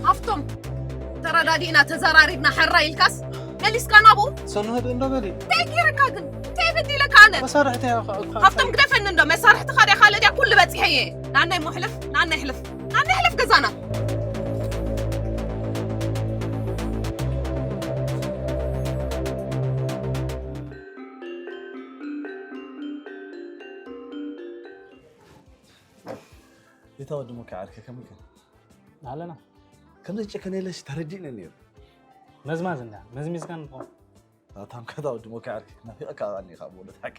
ሃፍቶም፣ ተረዳዲእና ተዘራሪብና ሕራ ኢልካስ መሊስካ ናብኡ? ሰኑ፣ ህድእ እንዶ በሊ። እንታይ ገይረካ ግን? እንታይ በዲለካ ኣነ? መሳርሕቲ እያ፣ እኳ፣ እኳ፣ ሃፍቶም፣ ግደፈኒ እንዶ። መሳርሕትኻ ድያ ካልእ ድያ? ኩሉ በጺሐ እየ። ናነይ ሞ ሕለፍ፣ ናነይ ሕለፍ፣ ናነይ ሕለፍ ገዛና። እታ ወዲ ሞካ ዓርከ ከመይ ከ? ኣለና። ከምዚ ጨከነ ኢለሽ ተረዲእኒ ነይሩ። መዝማዝ እንዳ መዝሚዝካ ንትኾን። ኣታም ከታ ወዲ ሞካ ዓርከ ናፊቐካ ኣኒ ካብ ወደ ታቂ።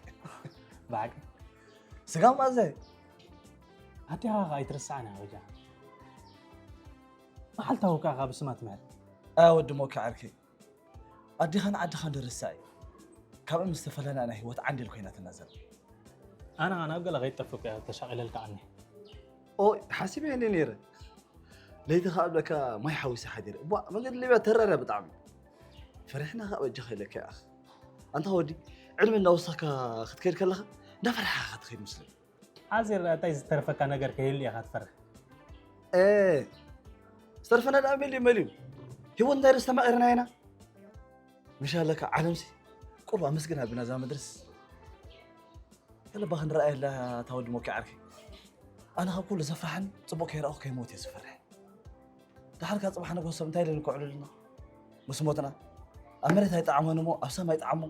ብሓቂ። ስጋም ኣዘይ። ኣዲኻ ኸዓ ኣይትረሳዕና ወጃ። መዓልታዊ ከኣ ካብ ስማ ትምህር። ኣ ወዲ ሞካ ዓርከ። ኣዴኻን ዓድኻን ድርሳዕ እዩ። ካብኦም ዝተፈለና ናይ ህይወት ዓንዴል ኮይና ትናዘብ። ኣነ ኸኣ ናብ ገለ ከይትጠፍእ እኮ እየ ተሻቒለልካ ኣኒ። ኦይ፣ ሓሲበ እየ ነይረ። ለይቲ ኸኣ ብለካ ማይ ሓዊሰ ሓዲረ። እቧ፣ መገዲ ሊብያ ተራር እያ ብጣዕሚ። ፈሪሕና ኸኣ በጃኻ ኢለካ እየ ኣኽ። ኣንታ ወዲ፣ ዕድመ እናወሰኽካ ክትከይድ ከለኻ፣ እንዳፈራሕኻ ኢኻ ትኸይድ መስለኒ። ኣዜር፣ እንታይ ዝተረፈካ ነገር ከይህሉ ኢኻ ትፈርሕ? እ፣ ዝተረፈና ደኣ መሊኡ መሊኡ። ህይወት እንታይ ርእስ ተማቒርና ኢና? ምሻለካ ዓለምሲ ቁሩብ ኣመስግን ኣብና እዛ ምድርስ። ገለ እባ ክንረኣየላ እታ ወዲ ሞኪ ዓርኪ። ኣነ ካብ ኩሉ ዘፍርሓኒ ጽቡቕ ከይረኣኹ ከይሞት እየ ዝፈርሕ። ደሓር ካብ ጽባሕ ንግሆ ሰብ እንታይ ኢለን ክውዕሉልና? ምስ ሞትና ኣብ መሬት ኣይጠዓሞን እሞ ኣብ ሰማይ ጠዓሞ።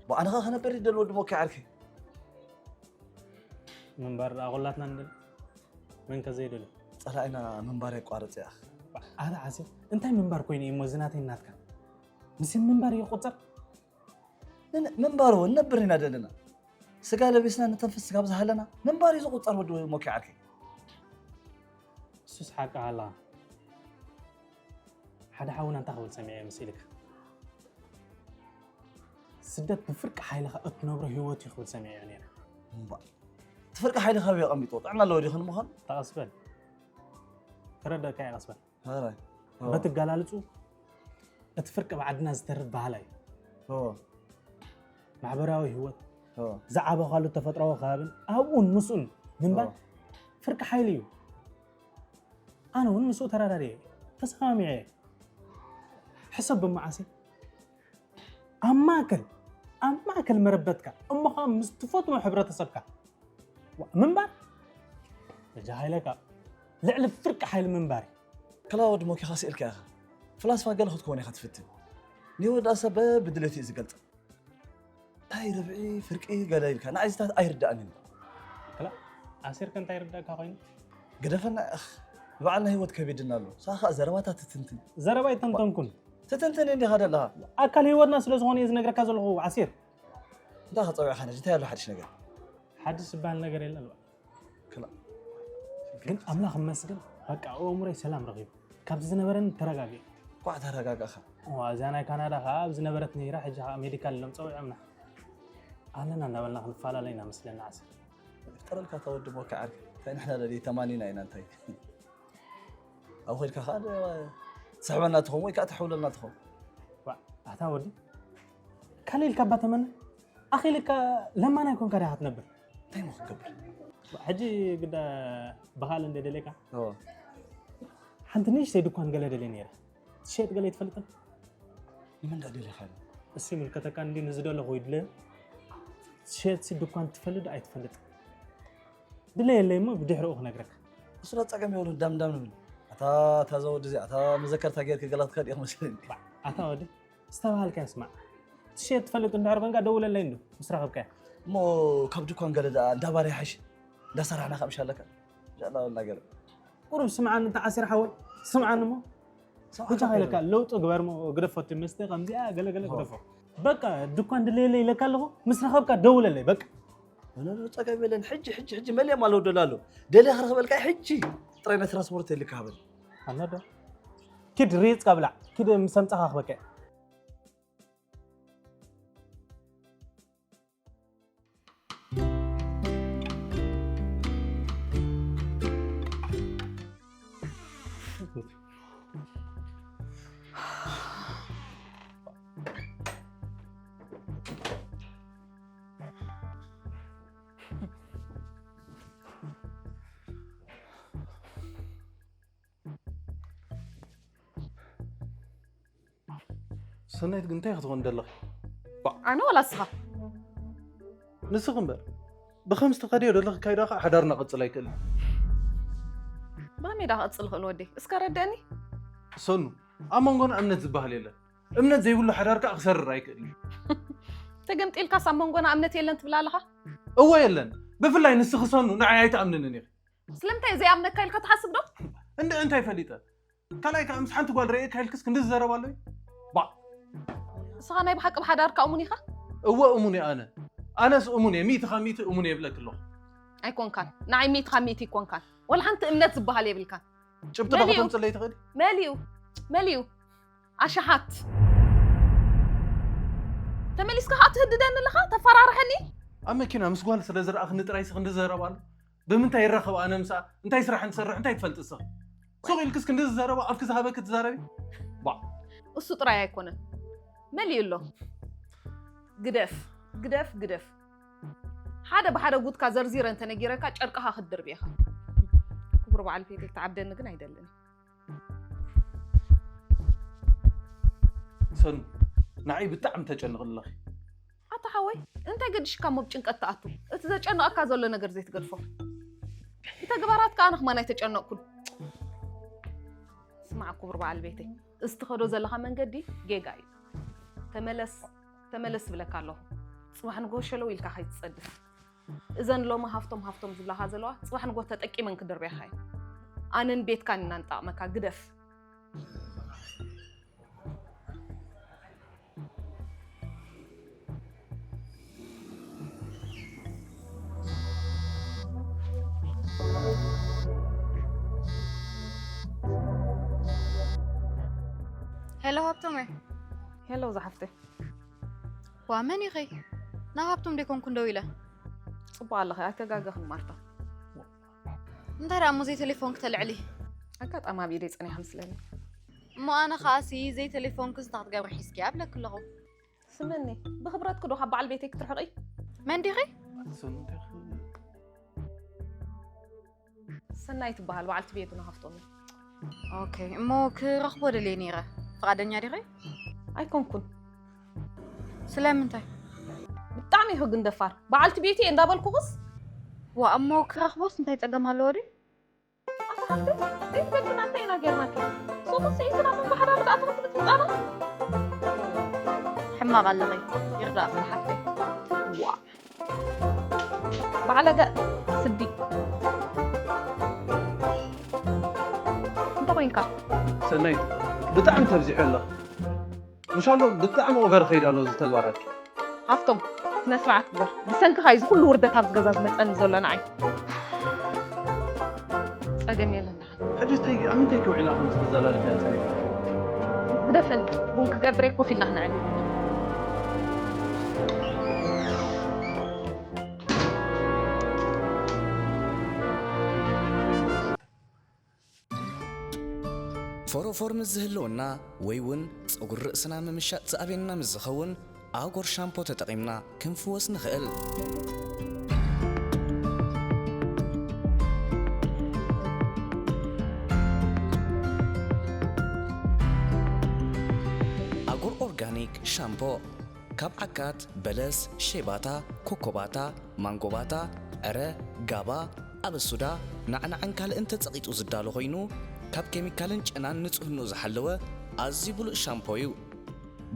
ብኣነ ኸኣ ክነበር ይደሊ ወዲ ሞኪ ዓርኪ። ምንባር ደኣ ኩላትና ንደሊ። መን ከ ዘይደልዮ? ጸላኢና ምንባር የቋርጽ እያ። ኣታ ዓሴ፣ እንታይ ምንባር ኮይኑ እዩ እሞ እዚ ናተይ ናትካ? ምስ ምንባር እዩ ክቑጸር? ምን-፣ ምንባር እውን ነብር ኢና ደለና። ስጋ ለቢስና ንተንፍስ ስጋብ ዝሃለና ምንባር እዩ ዝቑጸር ወዲ ሞኪ ዓርከይ። እሱስ ሓቅኻ ኣለኻ። ሓደ ሓውና እንታይ ክብል ሰሚዐ መሲልካ? ስደት ብፍርቂ ሓይልኻ እትነብሮ ህይወት እዩ ክብል ሰሚዐዮ ነይረ። እምባ። እቲ ፍርቂ ሓይሊ ካበይ ኣቐሚጥዎ? ጥዕና ኣለዎ ድዩ ምዃኑ? ተቐስ በል። ክረደእካ እየ፣ ቀስ በል። ሕራይ። እዎ። በቲ ኣገላልጹ፣ እቲ ፍርቂ ብዓድና ዝተርፍ ባህላ እዩ። እዎ። ማሕበራዊ ህይወት፣ እዎ። ዝዓበኻሉ ተፈጥሮኣዊ ከባብን ኣብኡን ምስኡን ምንባር እዎ። ፍርቂ ሓይሊ እዩ። ኣነ እውን ምስኡ ተረዳዲኤ፣ ተሰማሚዐ። ሕሰብ ብመዓሰ ኣብ ማእከል፣ ኣብ ማእከል መረበትካ፣ እሞ ኸኣ ምስ ትፈትዎ ሕብረተሰብካ ዋ-፣ ምንባር፣ በጃኻ ኢለካ፣ ልዕሊ ፍርቂ ሓይሊ ምንባር እዩ። ክላ ወዲ ሞኪኻ ስኢልካ ኢኻ። ፍላስፋ ገለ ክትከውን ኢኻ ትፍትን። ንህይወት ደኣ ሰብ በብድሌቱ እዩ ዝገልጽ። እንታይ ርብዒ፣ ፍርቂ ገለ ኢልካ፣ ንዓይ ዝታት ኣይርድኣንን። ክላ፣ ኣሲር ከ እንታይ ይርድኣካ ኮይኑ? ግደፈና፣ እኽ፣ ንባዕልና ህይወት ከቢድና ኣሎ። ንስኻ ኸኣ ዘረባታት ትትንትን። ዘረባ ኣይተንተንኩን። ትትንትን እንዲኻ ዘለኻ። ኣካል ህይወትና ስለ ዝኾነ እየ ዝነግረካ ዘለኹ፣ ዓሲር። እንታይ ከጸውዕኻ ነዚ? እንታይ ኣሎ ሓድሽ ነገር? ሓድሽ ዝበሃል ነገር የለን። ክላ። ግን ኣምላኽ ይመስገን፣ በቃ ኣእምሮይ ሰላም ረኺቡ። ካብዚ ዝነበረኒ ተረጋጊኤ። እንኳዕ ተረጋጋእኻ። እዋ፣ እዛ ናይ ካናዳ ኸኣ ኣብ ዝነበረት ነይራ፣ ሕጂ ኸኣ ሜዲካል ኢሎም ጸዊዖምና። ኣለና እናበልና ክንፈላለ ኢና መስለኒ ዓሰብ። ይፍጠረልካ እታ ወዲ ሞካ ዓርኪ። እንታይ ንሕና ደልየ ተማኒና ኢና እንታይ። ኣብ ኸድካ ኸኣ ደ-፣ ትስሕበና ትኸውን ወይ ከኣ ተሕውለልና ትኸውን። ዋ፣ ኣታ ወዲ፣ ካልእ ኢልካ እባ ተመነ። ኣኺልካ ለማናይ ኮንካ ዲኻ ትነብር? እንታይ እሞ ክትገብር? ሕጂ ግዳ ብኻልእ እንደ ደሌካ? እዎ። ሓንቲ ንእሽተይ ድኳን ገለ ደልየ ነይረ። ትሸየጥ ገለ ኣይትፈልጥን? ንመን ደኣ ደሊኻ? እሱ ይምልከተካ እንዲ ንዝደለኹ ይድለ። ትሸየጥሲ ድኳን ትፈልጥ ዶ ኣይትፈልጥ? ድለየለይ እሞ ብድሕሪኡ ክነግረካ። እሱ ዶ ጸገም የብሉን፣ ዳም ዳም ንብል። ኣታ፣ እታ ዘወዲ እዚኣ፣ ኣታ መዘከርታ ጌርኪ ገላ ክትከድ ኢኹ መስለኒ። ባ፣ ኣታ ወዲ፣ ዝተባሃልካዮ ስማዕ። ትሸየጥ ትፈልጥ እንድሕር ኮንካ ደውለለይ እንዶ፣ ምስ ረኸብካያ። እሞ ካብ ድኳን ገለ ደኣ እንዳ ባርያ ይሓይሽ? እንዳ ሰራሕና ካብ ምሻለካ? ሻላ ወላ ገለ። ቁሩብ ስምዓኒ፣ እንተ ዓሲር ሓወይ፣ ስምዓኒ እሞ። ሰብዓ ብቻ ካፌ ኢለካ፣ ለውጢ ግበር እሞ፣ ግደፎ እቲ መስተ፣ ከምዚኣ፣ ገለ ገለ ሆ። ግደፎ። በቃ፣ ድኳን ድለየለይ ኢለካ ኣለኹ፣ ምስ ረኸብካ ደውለለይ፣ በቃ። ኣነ ዶ ጸገም የለን፣ ሕጂ፣ ሕጂ፣ ሕጂ መሊኦም ኣለዉ ደሎ ኣለዉ። ደልየ ክረኽበልካ፣ ሕጂ ጥራይ ናይ ትራንስፖርት የልካ ሃበኒ። ኣነ ዶ? ኪድ ሪጽካ ብላዕ፣ ኪድ ምስ ኣምጻኻ ክበከ። ሰናይት ግን እንታይ ክትኾን ደለኺ? ኣነ ወላ እስኻ? ንስኺ እምበር ብኸምዚ ትኸድዮ ደለኺ ካይዳ ከዓ ሓዳርና ክቕፅል ኣይክእልን። ብኸመይ ዳ ክቕፅል ክእል ወደይ? እስከ ረደኒ። ሰኑ፣ ኣብ መንጎና እምነት ዝበሃል የለን። እምነት ዘይብሉ ሓዳር ከዓ ክሰርር ኣይክእልን እዩ። ተገምጢልካስ ኣብ መንጎና እምነት የለን ትብል ኣለኻ? እወ የለን። ብፍላይ ንስኺ ሰኑ ንዓይ ኣይትኣምንንን ኢኺ። ስለምንታይ ዘይኣምነካ ኢልካ ትሓስብ ዶ? እንደ እንታይ ፈሊጠ? ካልኣይ ከዓ ምስ ሓንቲ ጓል ርእየ ካይልክስ ክንዲ ዝዘረብ ኣሎ እዩ። ባ ንስኻ ናይ ብሓቂ ብሓዳርካ እሙን ኢኻ? እወ እሙን እየ ኣነ። ኣነስ እሙን እየ፣ ሚእቲ ካብ ሚእቲ እሙን እየ ይብለኪ ኣለኹ። ኣይኮንካን፣ ንዓይ ሚእቲ ካብ ሚእቲ ኣይኮንካን። ወላ ሓንቲ እምነት ዝበሃል የብልካን። ጭብጥና መሊኡ። ከተምፅለይ ትኽእሊ? መሊኡ መሊኡ ኣሽሓት ተመሊስካ ከዓ ትህድደኒ ኣለኻ፣ ተፈራርሐኒ። ኣብ መኪና ምስ ጓል ስለ ዝረኣኽኒ ጥራይ ስኽ እንድዘረብ ኣሎ። ብምንታይ ይራኸብ ኣነ ምስኣ? እንታይ ስራሕ ንሰርሕ እንታይ ትፈልጢ እስኺ? ሱቕ ኢልክስ ክንዲ ዝዛረባ ኣፍኪ ዝሃበኪ ትዛረቢ? ቧዕ። እሱ ጥራይ ኣይኮነን መሊኡ ኣሎ። ግደፍ ግደፍ ግደፍ። ሓደ ብሓደ ጉድካ ዘርዚረ እንተነጊረካ ጨርቅኻ ክትድርብ ኢኻ። ክቡር በዓል ቤተይ ክትዓብደኒ ግን ኣይደልን። ሰኑ ንዓይ ብጣዕሚ ተጨንቕ ኣለኺ። ኣታ ሓወይ እንታይ ገዲሽካ እሞ ብጭንቀት ትኣቱ? እቲ ዘጨንቐካ ዘሎ ነገር ዘይትገድፎ ብተግባራት ከኣ ኣነ ከማን ኣይተጨነቕኩን። ስማዕ ክቡር በዓል ቤተይ፣ እዚ ትኸዶ ዘለኻ መንገዲ ጌጋ እዩ። ተመለስ ተመለስ ዝብለካ ኣለኹ። ጽባሕ ንግሆ ሸለው ኢልካ ከይትጸድፍ። እዘን ሎሚ ሃፍቶም ሃፍቶም ዝብላኻ ዘለዋ ጽባሕ ንግሆ ተጠቂመን ክድርብያኻ እየን። ኣነን ቤትካን ኢና ንጠቕመካ፣ ግደፍ። ሄሎ ሃብቶመይ። ሄሎ ዝሓፍተይ። ዋ መን ኢኺ? ናብ ሃብቶም ዶ ኣይኮንኩን ደዊለ? ጽቡቕ ኣለኺ ኣይተጋገኽን ማርታ። እንታይ ደኣ እሞ ዘይተሌፎን ክተልዕሊ? ኣጋጣሚ ኣብ ኢደይ ጸኒሓ መስለኒ። እሞ ኣነ ከኣሲ ዘይተሌፎንክስ እንታይ ክትገብሪ ሒዝኪ ኣብለኪ ኣለኹ። ስምኒ ብኽብረትኪ ዶ ካብ በዓል ቤተይ ክትርሕቒ? መን ዲኺ? ሰናይ ትበሃል በዓልቲ ቤቱ ናሃፍቶም እዩ። ኦኬ እሞ ክረኽቦ ደልየ ነይረ ፍቓደኛ ዲኺ? ኣይኮንኩን። ስለምንታይ? ብጣዕሚ ኢኺ ግን ደፋር በዓልቲ ቤቱ እየ እንዳበልኩኽስ። ዋ እሞ ክረኽቦስ እንታይ ጸገም ኣለዎ ድዩ? ዘይትፈልጥና እንታይ ኢና ጌርናኪ? ሱቕ ስኢንክና ምንባሕና ብትኣትኹ ትምፅምፃና? ሕማቕ ኣለኺ ይርዳእኺ ዝሓፍተይ። ዋ ባዕለገ ስዲ እንተ ኮይንካ ሰናይት ብጣዕሚ ተብዚሑ ኣለኺ። ምሻሎ ብጣዕሚ ኦቨር ኸይድ ኣሎ እዚ ተግባራትኪ። ሃፍቶም ስነ ስርዓት ግበር። ብሰንክኻ እዩ እዚ ኩሉ ውርደት ኣብዚ ገዛ ዝመፀኒ ዘሎ ንዓይ። ፀገም የለን ደሓን። ሕጂ እንታይ ኣብ ምንታይ ክውዒላ ከም ዝተዘላለፈ እያ ፀኒሓ። ግደፈኒ ቡን ክገብር እየ ኮፍ ኢልና ክነዕልል። ፎሮፎር ምስ ዝህልወና ወይ እውን ጸጉሪ ርእስና ምምሻጥ ዝኣብየና ምስ ዝኸውን ኣጎር ሻምፖ ተጠቒምና ክንፍወስ ንኽእል። ኣጎር ኦርጋኒክ ሻምፖ ካብ ዓካት፣ በለስ፣ ሼባታ፣ ኮኮባታ፣ ማንጎባታ፣ ዕረ፣ ጋባ፣ ኣበሱዳ፣ ናዕናዕን ካልእን ተጸቒጡ ዝዳሎ ኮይኑ፣ ካብ ኬሚካልን ጨናን ንጽህንኡ ዝሓለወ ኣዝዩ ብሉጽ ሻምፖ እዩ።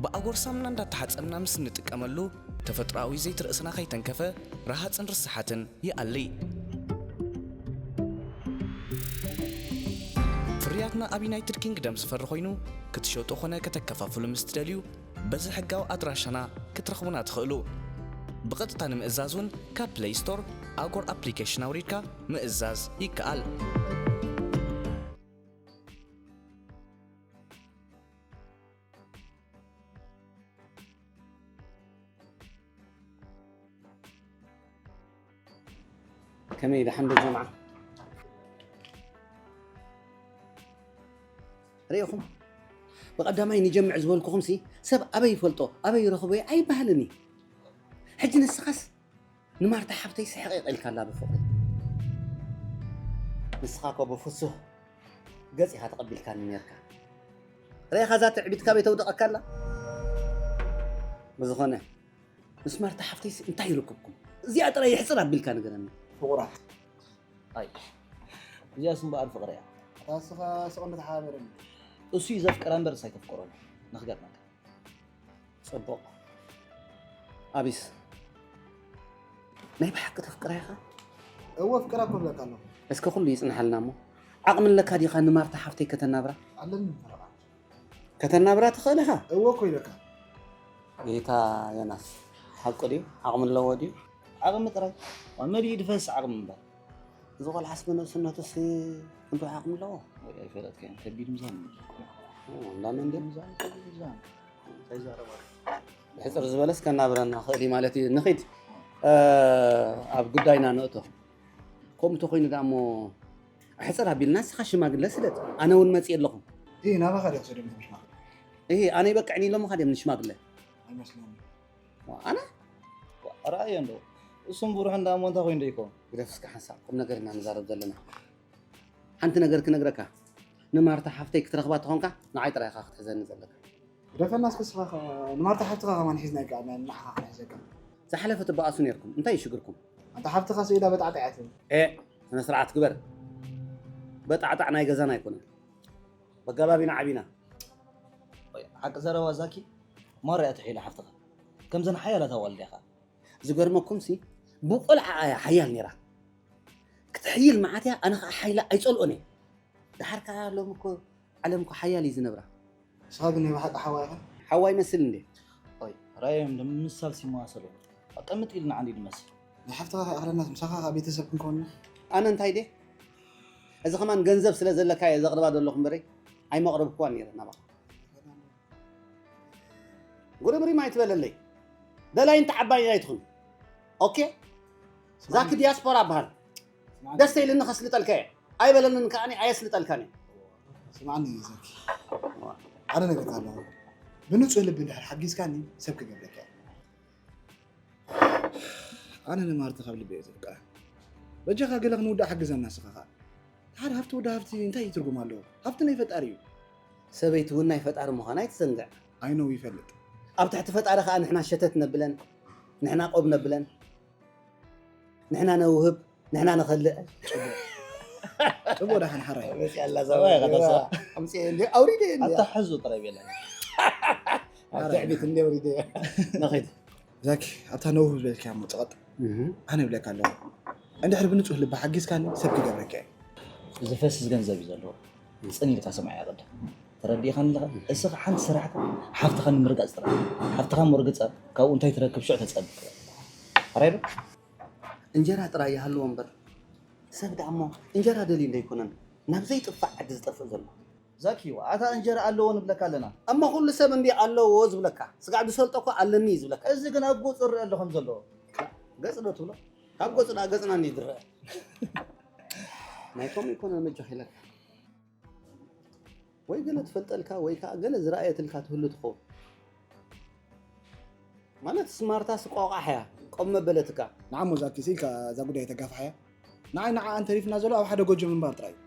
ብኣጎር ሳሙና እንዳተሓጸብና ምስ እንጥቀመሉ፣ ተፈጥሮኣዊ ዘይቲ ርእስና ከይተንከፈ ረሃጽን ርስሓትን ይኣሊ። ፍርያትና ኣብ ዩናይትድ ኪንግደም ዝፈሪ ኮይኑ፣ ክትሸጡ ኾነ ከተከፋፍሉ ምስ ትደልዩ፣ በዚ ሕጋዊ ኣድራሻና ክትረኽቡና ትኽእሉ። ብቐጥታ ንምእዛዝ እውን ካብ ፕለይ ስቶር ኣጎር ኣፕሊኬሽን ኣውሪድካ ምእዛዝ ይከኣል። ከመይ ደሓን ዶ ጀምዓ? ርኢኹም፣ ብቐዳማይ ንጀምዕ ዝበልኩኹምሲ ሰብ ኣበይ ይፈልጦ ኣበይ ይረኽቦ ኣይበሃልን እዩ። ሕጂ ንስኻስ ንማርታ ሓፍተይስ ሕቕቕ ኢልካላ ብፍቕሪ። ንስኻ እኮ ብፍሱህ ገጽ ኢኻ ተቐቢልካኒ ነርካ። ርኢኻ እዛ ትዕቢት ካበይ ተውድቐካ ኣላ? ብዝኾነ፣ ምስ ማርታ ሓፍተይስ እንታይ ይርክብኩም? እዚኣ ጥራይ ይሕጽር ኣቢልካ ንገረኒ። ፍቑራት። ኣይ፣ እዚኣስ እምበኣር ፍቕሪ እያ። እታ ንስኻ ስቕ እንዶ ተሓባበረኒ። እሱ እዩ ዘፍቅራ እምበር ንሳ ኣይተፍቅሮን። ንኽገርመካ። ጽቡቕ። ኣቢስ፣ ናይ ብሓቂ ተፍቅራ ኢኻ? እወ፣ ኣፍቅራ እኮ እብለካ ኣለኹ። እስከ ኩሉ ይጽንሓልና እሞ፣ ዓቕሚ ኣለካ ዲኻ ንማርታ ሓፍተይ ከተናብራ? ኣለኒ ፈረቓ። ከተናብራ ትኽእል ኢኻ? እወ እኮ ኢለካ። ጌታ ዮናስ፣ ሓቁ ድዩ? ዓቕሚ ኣለዎ ድዩ? ዓቕሚ ጥራይ። መሊኡ ድፈስ ዓቕሚ እምበር። እዚ ቆልዓስ ብንእስነቱስ ክንደይ ዓቕሚ ኣለዎ? ወይ ኣይፈለጥካዮን፣ ከቢድ ምዛን እዩ። ኦ፣ እንዳመን ድዩ? ምዛን፣ ከቢድ ምዛን። እንታይ ይዛረብ ኣሎ? ብሕጽር ዝበለስ ከናብረና ክእል እዩ ማለት እዩ። ንኺድ። እ፣ ኣብ ጉዳይና ንእቶ። ከምኡ ተኾይኑ ደኣ እሞ ኣሕጽር ኣቢልና ንስኻ ሽማግለ ስደድ። ኣነ እውን መጽእ ኣለኹ። እይ፣ ናባኻ ድያ ክሰዶም ሽማግለ? እይ፣ ኣነ ይበቅዕኒ ኢሎምኻ ድዮም ንሽማግለ? ኣይመስለኒ። ዋ፣ ኣነ? ዋ፣ ርኣዮ እንዶ። እሱም ብሩሕ እንዳ እሞ እንታይ ኮይኑ ዶ ይኸውን? ግደፍ እስከ ሓንሳብ ቁም ነገር ኢና ንዛረብ ዘለና። ሓንቲ ነገር ክነግረካ። ንማርታ ሓፍተይ ክትረኽባ ተኾንካ፣ ንዓይ ጥራይ ኢኻ ክትሕዘኒ ዘለካ። ግደፈና እስከ ንስኻ ኸ-፣ ንማርታ ሓፍትኻ ከማን ሒዝና ይከኣልና፣ ንዓኻ ክንሕዘካ። ዝሓለፈ ትበኣሱ ነርኩም፣ እንታይ እዩ ሽግርኩም? ኣንታ ሓፍትኻ ስኢላ በጣዕጣዕ እያ ትብል። ኤ፣ ስነ ስርዓት ግበር። በጣዕጣዕ ናይ ገዛና ኣይኮነን። በጋባቢና ዓቢና። ወይ፣ ሓቂ ዘረባ ዛኪ፣ ማራ እያ ትሕይላ ሓፍትኻ። ከምዘን ሓያላት ኣዋልድ ኢኻ። ዝገርመኩምሲ፣ ብቆልዓ እያ ሓያል ነይራ። ክትሕይል መዓት እያ፣ ኣነ ኸዓ ሓይላ ኣይጸልኦን እየ። ደሓር ከኣ ሎሚ እኮ ዓለም እኮ ሓያል እዩ ዝነብራ። ንስኻ ግን ናይ ብሓቂ ሓዋ ኢኻ? ሓዋ ይመስል እንዴ? ኦይ፣ ራእዮም ንምምሳል ሲመሳሰሉ። ቀምጥ ኢልና ዓንዲ ንመስል። ናይ ሓፍትኻ ከይኣኽለናስ ምሳኻ ከኣ ቤተሰብ ክንከውን ኢና? ኣነ እንታይ ድየ? እዚ ከማን ገንዘብ ስለ ዘለካ እየ ዘቕርባ ዘለኹ እምበረይ፣ ኣይመቕረብኩዋን ነይረ ናባኻ። ጉርምሪም ኣይትበለለይ። ደላይን ተዓባይን ኣይትኹን። ኦኬ? ዛኪ ዲያስፖራ በሃል። ደስ ተይልኒ ከስልጠልካ እየ። ኣይበለንን ከኣኒ ኣየስልጠልካን እየ። ስምዓኒ ዛኪ። ሓደ ነገር ኣሎ። ብንጹህ ልቢ እንድሕር ሓጊዝካኒ ሰብ ክገብረካ እየ። ኣነ ንማርቲ ካብ ልቢ እየ ዘፍቅራ። በጃኻ ገለ ክንውዳእ ሓግዘና ንስኻ ኸኣ። ድሓር ሃብቲ ወዲ ሃብቲ እንታይ ትርጉም ኣለዎ? ሃብቲ ናይ ፈጣሪ እዩ። ሰበይቲ እውን ናይ ፈጣሪ ምዃና ኣይትዘንግዕ። I know ይፈልጥ። ኣብ ትሕቲ ፈጣሪ ኸኣ ንሕና ሸተት ነብለን፣ ንሕና ቆብ ነብለን፣ ንሕና ነውህብ፣ ንሕና ንኸልእ። ጽቡቕ። ጽቡቕ ደሓን ሓራይ። መጽኣ ኣላ እዛ ሰብኣይ ወዲ። ከተስእ። ኣምጽኤ እንዲ ኣውሪደ እንዲ። ኣታ ሕዙ ጥራይ ቤላ። ኣብ ትዕቢት እንዲ ኣውሪደ። ንኺድ። ዛኪ፣ ኣብታ ነውህብ ዝበልካያ እሞ ጸቐጥ። እህ። ኣነ እብለካ ኣለኹ። እንድሕር ብንጹህ ልቢ ሓጊዝካኒ ሰብ ክገብረካ እየ። ዝፈስስ ገንዘብ እዩ ዘለዎ። ጽን ኢልካ ስምዓያ ቅድም። ተረዲእካኒ ኣለኻ? እስኻ ሓንቲ ስራሕካ ሓፍትኻ ንምርጋጽ ጥራሕ። ሓፍትኻ ሞርግጻ፣ ካብኡ እንታይ ትረክብ ሽዑ ተጸብእ። ሕራይ ዶ? እንጀራ ጥራይ ይሃልዎ እምበር፣ ሰብ ደኣ እሞ እንጀራ ደልዩ እንዶ ኣይኮነን ናብ ዘይጥፋእ ዓዲ ዝጠፍእ ዘሎ። ዛኪ፣ ኣታ እንጀራ ኣለዎ ንብለካ ኣለና። እሞ ኩሉ ሰብ እንዲ ኣለዎ ዝብለካ፣ ስጋዕ ዝሰልጦ እኮ ኣለኒ እዩ ዝብለካ። እዚ ግን ኣብ ገጹ ይረአ ኣሎ ከም ዘለዎ። ገጽ ዶ ትብሎ? ካብ ገጹ ደኣ ገጽና እንዲ ዝረአ። ናይ ከምኡ ኣይኮነን መጆኽ ኢለካ። ወይ ገለ ትፈልጠልካ ወይ ከኣ ገለ ዝረኣየትልካ ትህሉ ትኸውን። ማለት ስማርታ ስቋቋሕ እያ፣ ቆም መበለትካ። ንዓሞ ዛኪ፣ ስኢልካ እዛ ጉዳይ ተጋፍሓያ። ንዓይ ንዓኣ እንተሪፍና ዘሎ ኣብ ሓደ ጎጆ ምንባር ጥራይ እዩ።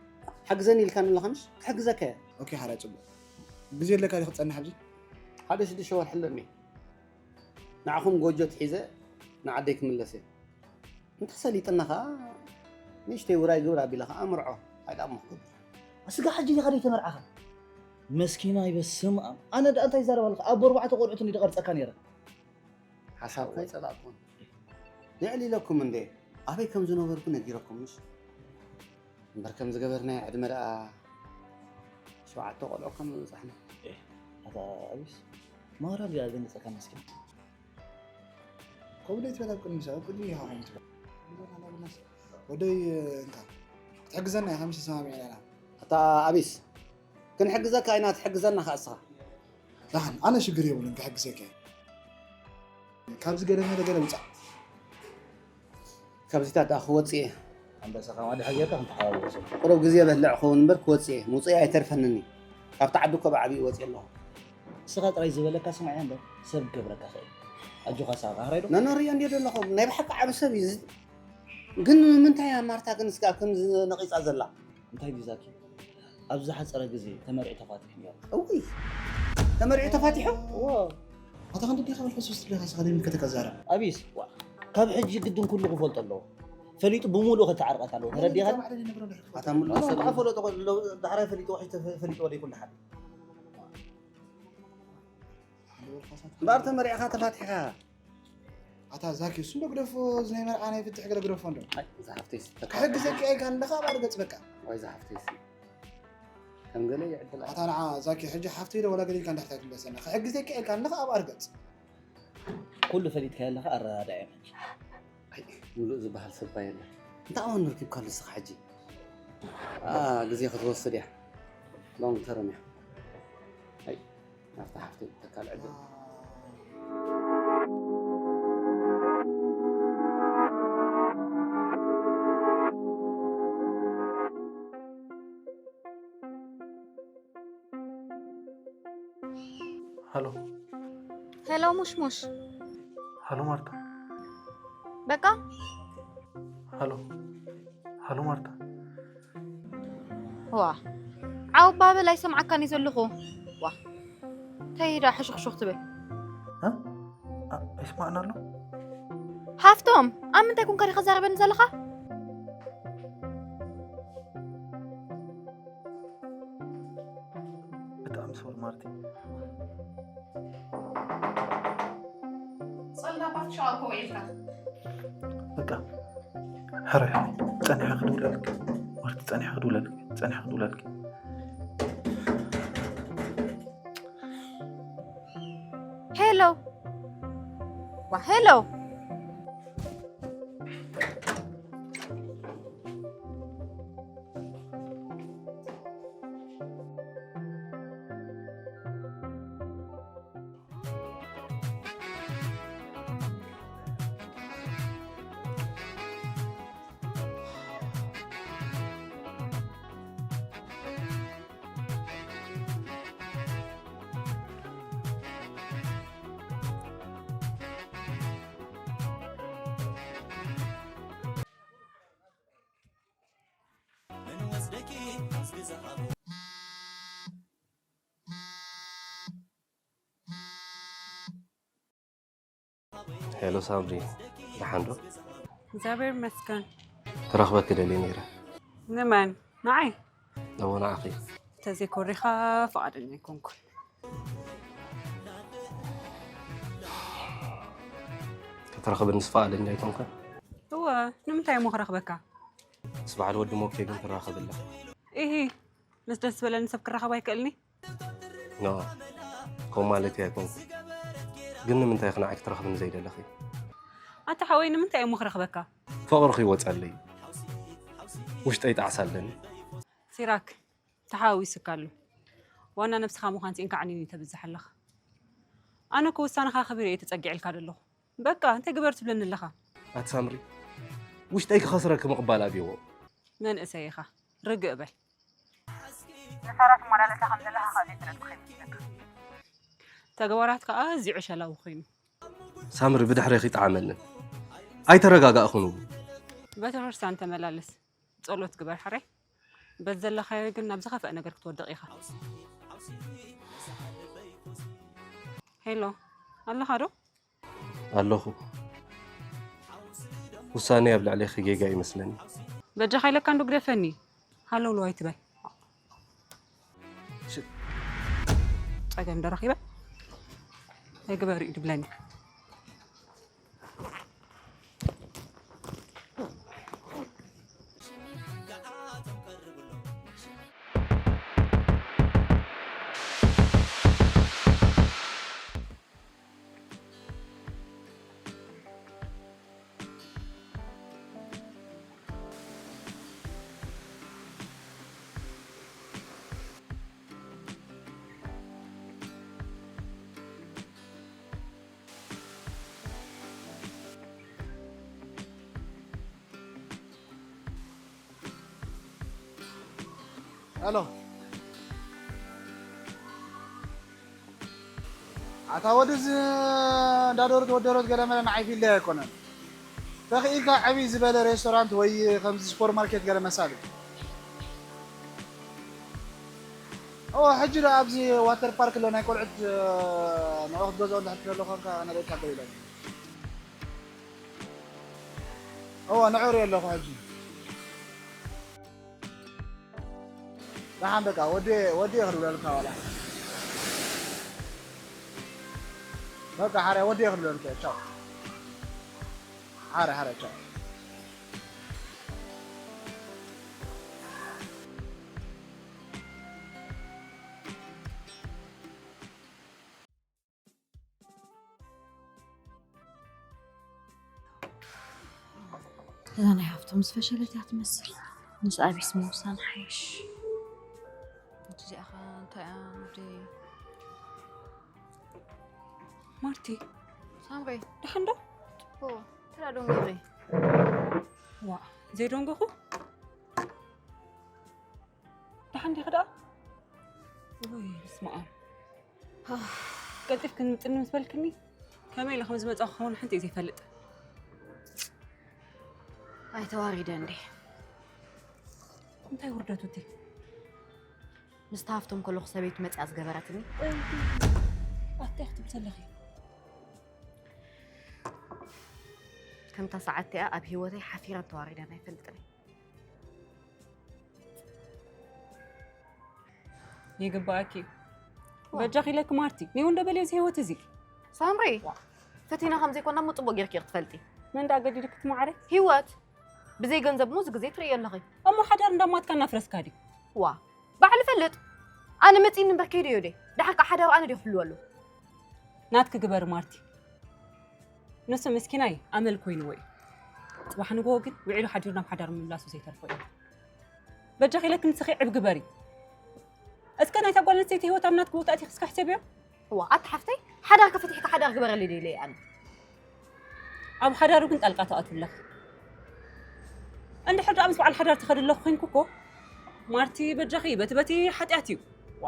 ሓግዘኒ ኢልካኒ ኣለኻ ምሽ? ክሕግዘካ እየ። ኦኬ፣ ሓራይ ጽቡቕ። ግዜ ኣለካ ድዩ ክትጸንሕ ኣብዚ? ሓደ ሽዱሽተ ወርሒ ኣለኒ። ንዓኹም ጎጆ ትሒዘ ንዓደይ ክምለስ እየ። እንተሰሊጥና ኸዓ ንእሽተይ ውራይ ግብር ኣቢለ ኸዓ ኣምርዖ። ኣይዳ እሞ ክገብር። ስጋ ሕጂ ዲኻ ዘይተመርዓኻ? መስኪናይ በስመ ኣብ። ኣነ ደኣ እንታይ ይዛረብ ኣለኹ? ኣቦ ኣርባዕተ ቆልዑት እንዲ ድቐርጸካ ነይረ። ሓሳብካ ኣይጸላእኩን። ልዕል ኢለኩም እንዴ? ኣበይ ከም ዝነበርኩ ነጊረኩም ምሽ? እምበር ከም ዝገበርናዮ ዕድመ ደኣ ሸውዓተ ቆልዑ ከም ዝበጻሕና። ኤ፣ ኣታ ኣቢስ፣ ማራ ድያ ዘንጸካ መስኪን። ከምኡ ዶ ይትበል ኣብ ቅድሚ ሰብ? ኣብ ቅድሚ ኢኻ ከምኡ ትብል። ወደይ እንካ። ክትሕግዘና ኢኻ ምሽ ተሰማሚዕና ኢና። ኣታ ኣቢስ፣ ክንሕግዘካ ኢና፣ ትሕግዘና ከኣ እስኻ። ደሓን፣ ኣነ ሽግር የብሉን፣ ክሕግዘካ እየ። ካብዚ ገለ መለ ገለ ውጻእ። ካብዚታት ደኣ ክወጽእ እየ። ኣንበሳ፣ ከማን ድሓር ጌርካ ክንተሓባበሮ። ቁሩብ ግዜ በልዕ ክኸውን እምበር ክወጽእ እየ። ምውጽእ ኣይተርፈንን እዩ። ካብቲ ዓዲ እኮ ብዓቢኡ ወጽእ ኣለኹ። ንስኻ ጥራይ ዝበለካ ስምዓያ እምበር ሰብ ክገብረካ ክእል። ኣጆኻ ሳሚ፣ ኣኽራይ ዶ? ነነርዮ እንድዮ ዘለኹም። ናይ ብሓቂ ዓቢ ሰብ እዩ። ዝ-፣ ግን ንምንታይ እያ ማርታ ግን እስካ ከምዚ ነቒጻ ዘላ? እንታይ ድዩ ዛኪ? ኣብ ዝሓጸረ ግዜ ተመርዒ ተፋቲሑ ነይሩ። እውይ! ተመርዒ ተፋቲሑ? እዎ። ኣታ ክንዲ ዲኻ በል ሕሱስ ትብለካ ስኻ ደሚልካ ተከዛረብ። ኣቢስ፣ ዋ፣ ካብ ሕጂ ግድን ኩሉ ክፈልጦ ኣለዎ። ፈሊጡ ብምሉእ ከተዓርቐት ኣለዎ። ተረዲኻ? ኣታ ምሉእ ኣታ ሰብ ፈለጦ፣ ዳሕራይ ፈሊጡ፣ ሕጂ ተፈ-፣ ፈሊጡ ወደ ኩሉ ሓደ። እምበኣር ተመሪዕኻ ተፋቲሕካ። ኣታ ዛኪ፣ እሱ እንዶ ግደፎ፣ እዚ ናይ መርዓ ናይ ፍትሕ ገለ ግደፎ እንዶ። ኣይ፣ ዝሓፍተይሲ፣ ተካ-፣ ክሕግዘካ ኢልካ ኣለኻ ኣብ ኣርገጽ በቃ። ዋይ፣ ዝሓፍተይሲ። ከም ገለ ይዕድላ። ኣታ ንዓ ዛኪ፣ ሕጂ ሓፍተይ ዶ ወላ ገለ ኢልካ እንዳሕታይ ትምለሰና። ክሕግዘካ ኢልካ ኣለኻ ኣብ ኣርገጽ። ኩሉ ፈሊጥካዮ ኣለኻ፣ ኣረዳድኣ እየ። ኣይ፣ ምሉእ ዝበሃል ሰብ እኳ የለን። እንታይ ኣዋን ረኪብካሉ ንስኻ ሕጂ? ኣ፣ ግዜ ክትወስድ እያ። ሎንግ ተርም እያ። ኣይ፣ ናብታ ሓፍተይ ተካል ዕድል። ሃሎ። ሄሎ ሙሽሙሽ። ሃሎ ማርታ። በቃ? ሃሎ። ሃሎ ማርታ። ዋ። ዓው ባበል ኣይሰምዓካን እዩ ዘለኹ። ዋ። እንታይ ኢዳ ሕሹኽሹኽ ትብል? እ? ኣ-፣ ኣይስማዕን ኣሎ? ሃፍቶም፣ ኣብ ምንታይ ኮንካ ዲኻ ዘረበኒ ዘለኻ? ብጣዕሚ ሶሪ ማርቲ። ጸላባት ሸዋኮ ኢልካ። በቃ፣ ሕረ፣ ሕረ። ጸኒሐ ክድውለልክ። ማርቲ፣ ጸኒሐ ክድውለልክ። ጸኒሐ ክድውለልክ። ሄሎ። ዋ፣ ሄሎ። ሄሎ ሳምሪ፣ ደሓን ዶ? እግዚኣብሔር ይመስገን። ክረኽበኪ ደልየ ነይረ። ንመን? ንዓይ? እወ፣ ንዓኺ። እንተዘይኮሪኻ ፍቓደኛ ኣይኮንኩን። ክትረኽብንስ ፍቓደኛ ኣይኮንካን? እወ፣ ንምንታይ እሞ ክረኽበካ? ምስ በዓል ወዲ ሞኬ ግን ትራኸብ ኣለኻ። ኢሂ፣ ምስ ደስ ዝበለኒ ሰብ ክራኸብ ኣይክእልኒ? ኖ፣ ከምኡ ማለተይ ኣይኮንኩን። ግን ንምንታይ ኢኺ ንዓይ ክትረኽብኒ ዘይደለኺ? ኣታ ሓወይ፣ ንምንታይ እሞ ክረኽበካ? ፍቕርኺ ይወጸለይ። ውሽጠይ ጣዕሳ ኣለኒ። ሲራክ፣ ተሓዋዊስካ ኣሎ። ዋና ነብስኻ ምዃን ስኢንካ ዓንይንይ ተብዝሕ ኣለኻ። ኣነ እኮ ውሳነኻ ኣኽቢረ እየ ተጸጊዐልካ ዘለኹ። በቃ፣ እንታይ ግበር ትብለኒ ኣለኻ? ኣቲ ሳምሪ፣ ውሽጠይ ክኸስረኪ ምቕባል ኣብይዎ። መንእሰይ ኢኻ፣ ርግእ በል። ንሳራ ትመላለሳ ከም ዘለኻ ካብ ዘይፈለጥኩ ከይመስለካ። ተግባራትካ ኣዝዩ ዕሸላዊ ኮይኑ። ሳምሪ፣ ብድሕረይ ከይጠዓመንን። ኣይተረጋጋእኹን እውን። ቤተክርስትያን ተመላለስ፣ ጸሎት ግበር ሕራይ። በዚ ዘለኻዮ ግን ናብ ዝኸፍአ ነገር ክትወድቕ ኢኻ። ሄሎ፣ ኣለኻ ዶ? ኣለኹ። ውሳኔ ኣብ ልዕሌኺ ጌጋ ይመስለኒ። በጃኻ ኢለካ እንዶ ግደፈኒ። ሃለውለው ኣይትበል። ሽ- ጸገም ዶ ረኺበ? እንታይ ግበር እዩ ድብለኒ? ሄሎ። ኣታ ወድዝ እንዳደሩት ወደሮት ገለ መለ ንዓይ ፊልድ ኣይኮነን። ተኽኢልካ ዕብይ ዝበለ ሬስቶራንት ወይ ከምዚ ሱፐርማርኬት ገለ መሳሊ። እወ፣ ሕጂ ዶ ኣብዚ ዋተር ፓርክ ኣሎ ናይ ቆልዑት፣ ንዑ ክትገዝኦ እንድሕር ትደሊ ኮንካ ነርእካ ገለ ኢሎም። እወ፣ ንዑ ርኢ ኣለኹ ሕጂ። ደሓን በቃ ወዲ ወዲ ክብለልካ ዋላ በቃ ሓረ ወዲ ክብለልካ ቻው። ሓረ ሓረ ቻው። እዛ ናይ ሃፍቶም ዝፈሸለት እያ ትመስል። ምስ ኣቢስ ምውሳን ሓይሽ። እዚኣ ኸ እንታይ እያ ወዲ? ማርቲ። ሳምሪ። ደሓን ዶ? ጽቡቕ። ትራ ዶንጎኺ? ዋ፣ ዘይዶንጎኹ? ደሓን ዲኺ ደኣ? ውይ፣ በስመ ኣብ። ቀልጢፍክን ምጽኒ ምስ በልክኒ፣ ከመይ ኢለ ከም ዝመጻኹ ክኸውን ሓንቲ እየ ዘይፈልጥ። ኣይተዋሪደ እንዴ? እንታይ ውርደቱ እቲ? ምስቲ ሃፍቶም ከለኹ ሰበይቲ መጽያ ዝገበረትኒ። ኣታይ ክትብል ዘለኺ? ከምታ ሰዓት እቲኣ ኣብ ህይወተይ ሓፊረን ተዋሪደን ኣይፈልጥን። ይግባኣኪ እዩ። በጃኺ ኢለኪ ማርቲ፣ ኔው እንዶ በልዮ እዚ ህይወት እዚ። ሳምሪ፣ ፈቲና ከም ዘይኮና እሞ ጽቡቕ ጌርኪ ኢኺ ትፈልጢ። መን ደኣ ገዲዱኪ እቲ ማዕረ? ህይወት፣ ብዘይ ገንዘብ እሞ እዚ ግዜ ትርእዮ ኣለኺ። እሞ ሓዳር እንዳማትካ እናፍረስካ ድዩ? ዋ፣ ባዕሉ ይፈልጥ። ኣነ መጺእኒ እምበር ከይደዮ ድየ። ደሓር ከኣ ሓዳሩ ኣነ ድየ ክሕልወሉ? ናትኪ ግበሪ ማርቲ። ንሱ ምስኪናይ ኣመል ኮይንዎ እዩ። ጽባሕ ንግሆ ግን ውዒሉ ሓዲሩ ናብ ሓዳር ምምላሱ ዘይተርፎ እዩ። በጃኺ ኢለኪ ንስኺ ዕብ ግበሪ። እስከ ናይታ ጓል ኣንስተይቲ ህይወት ኣብ ናትኪ ውጥኣት ኢኺ እስከ ሕሰብዮ። እዋ ኣቲ ሓፍተይ ሓዳር ከፈቲሕካ ሓዳር ግበረለይ ዶ ኢለ ኣነ። ኣብ ሓዳሩ ግን ጣልቃ ትኣትዊ ኣለኺ። እንድሕር ደኣ ምስ በዓል ሓዳር ትኸዲ ኣለኹ ኮይንኩ እኮ ማርቲ በጃኺ በቲ በቲ ሓጢኣት እዩ። ዋ።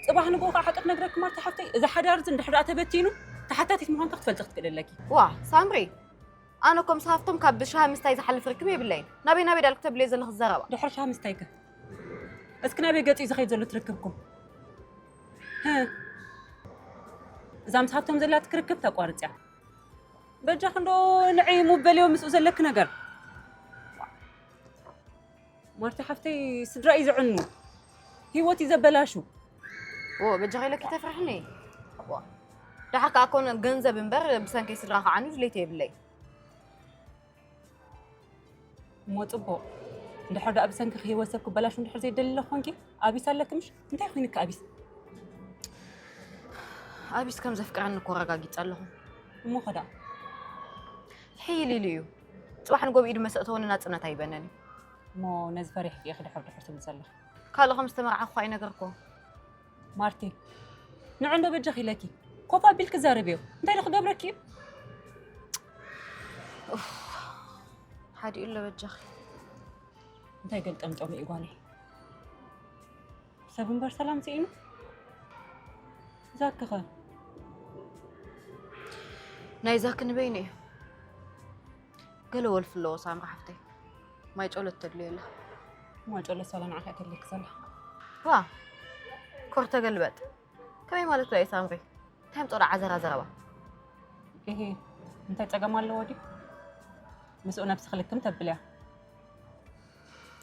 ጽባሕ ንግሆ ከዓ ሓቂ ክነግረኪ ማርቲ ሓፍተይ እዚ ሓዳር እዚ እንድሕር ደኣ ተበቲኑ ተሓታቲት ምዃንኪ ክትፈልጢ ክትክእሊ ኣለኪ። ዋ ሳምሪ ኣነ እኮ ምስ ሃፍቶም ካብ ሻሂ ምስታይ ዝሓልፍ ርክብ የብለይን። ናበይ ናበይ ዳልክ ተብልዮ ዘለኺ ዘረባ። ድሕሪ ሻሂ ምስታይከ? እስኪ ናበይ ገጹ እዩ ዝኸይድ ዘሎ ትርክብኩም? ህ። እዛ ምስ ሃፍቶም ዘላትክ ርክብ ተቋርጽያ። በጃኺ እንዶ ንዒ ሙበልዮ ምስኡ ዘለኪ ነገር። ማርቲ ሓፍተይ ስድራ እዩ ዝዕኑ። ህይወት እዩ ዘበላሹ። ዎ በጃኺ ኢለኪ ተፍርሕኒ። ዋ። ደሓር ከኣ ኮነ ገንዘብ እምበር ብሰንከይ ስድራ ክዓኑ ድሌት የብለይ። እሞ ጽቡቕ። እንድሕር ደኣ ብሰንኪ ህይወት ሰብ ክበላሹ እንድሕር ዘይደሊ ኣለኹ ኮንኪ ኣቢስ ኣለኪ ምሽ? እንታይ ኮይንኪ ኣቢስ? ኣቢስ ከም ዘፍቅረኒ እኮ ኣረጋጊጸ ኣለኹ። እሞ ኸ ደኣ? ሕይል ኢሉ እዩ። ጽባሕ ንጎ ብኢዱ መሰእተወኒ ናጽነት ኣይበነን እዩ። እሞ ነዚ ፈሪሕኪ ኢኺ ድሕር ድሕር ትብል ዘለኺ? ካልእ ከም ዝተመርዓኹ ኣይነገርኩ። ማርቲ ንዑ እንዶ በጃኺ ኢለኪ ኮፍ ኣቢልኪ ዛረብዮ። እንታይ ዶ ክገብረኪ እዩ? ሓዲኡ ኣሎ በጃኺ። እንታይ ገልጠምጠሙ እዩ ጓለይ? ሰብ እምበር ሰላም ስኢኑ። ዛኪኸ? ናይ ዛኪ ንበይኑ እዩ። ገለ ወልፊ ኣለዎ ሳምሪ ሓፍተይ። ማይ ጨሎት ተድልዮ ኣላ። ማይ ጨሎት ሳላ ንዓኻ እያ ተድልየኪ ዘላ። ዋ ኮር ተገልበጥ። ከመይ ማለት እዩ ሳምሪ? እንታይ ምጾ ደኣ ዓዘራ ዘረባ? እሂ እንታይ ጸገም ኣለዎ ድዩ? ምስኡ ነብስኺ ልክም ተብልያ።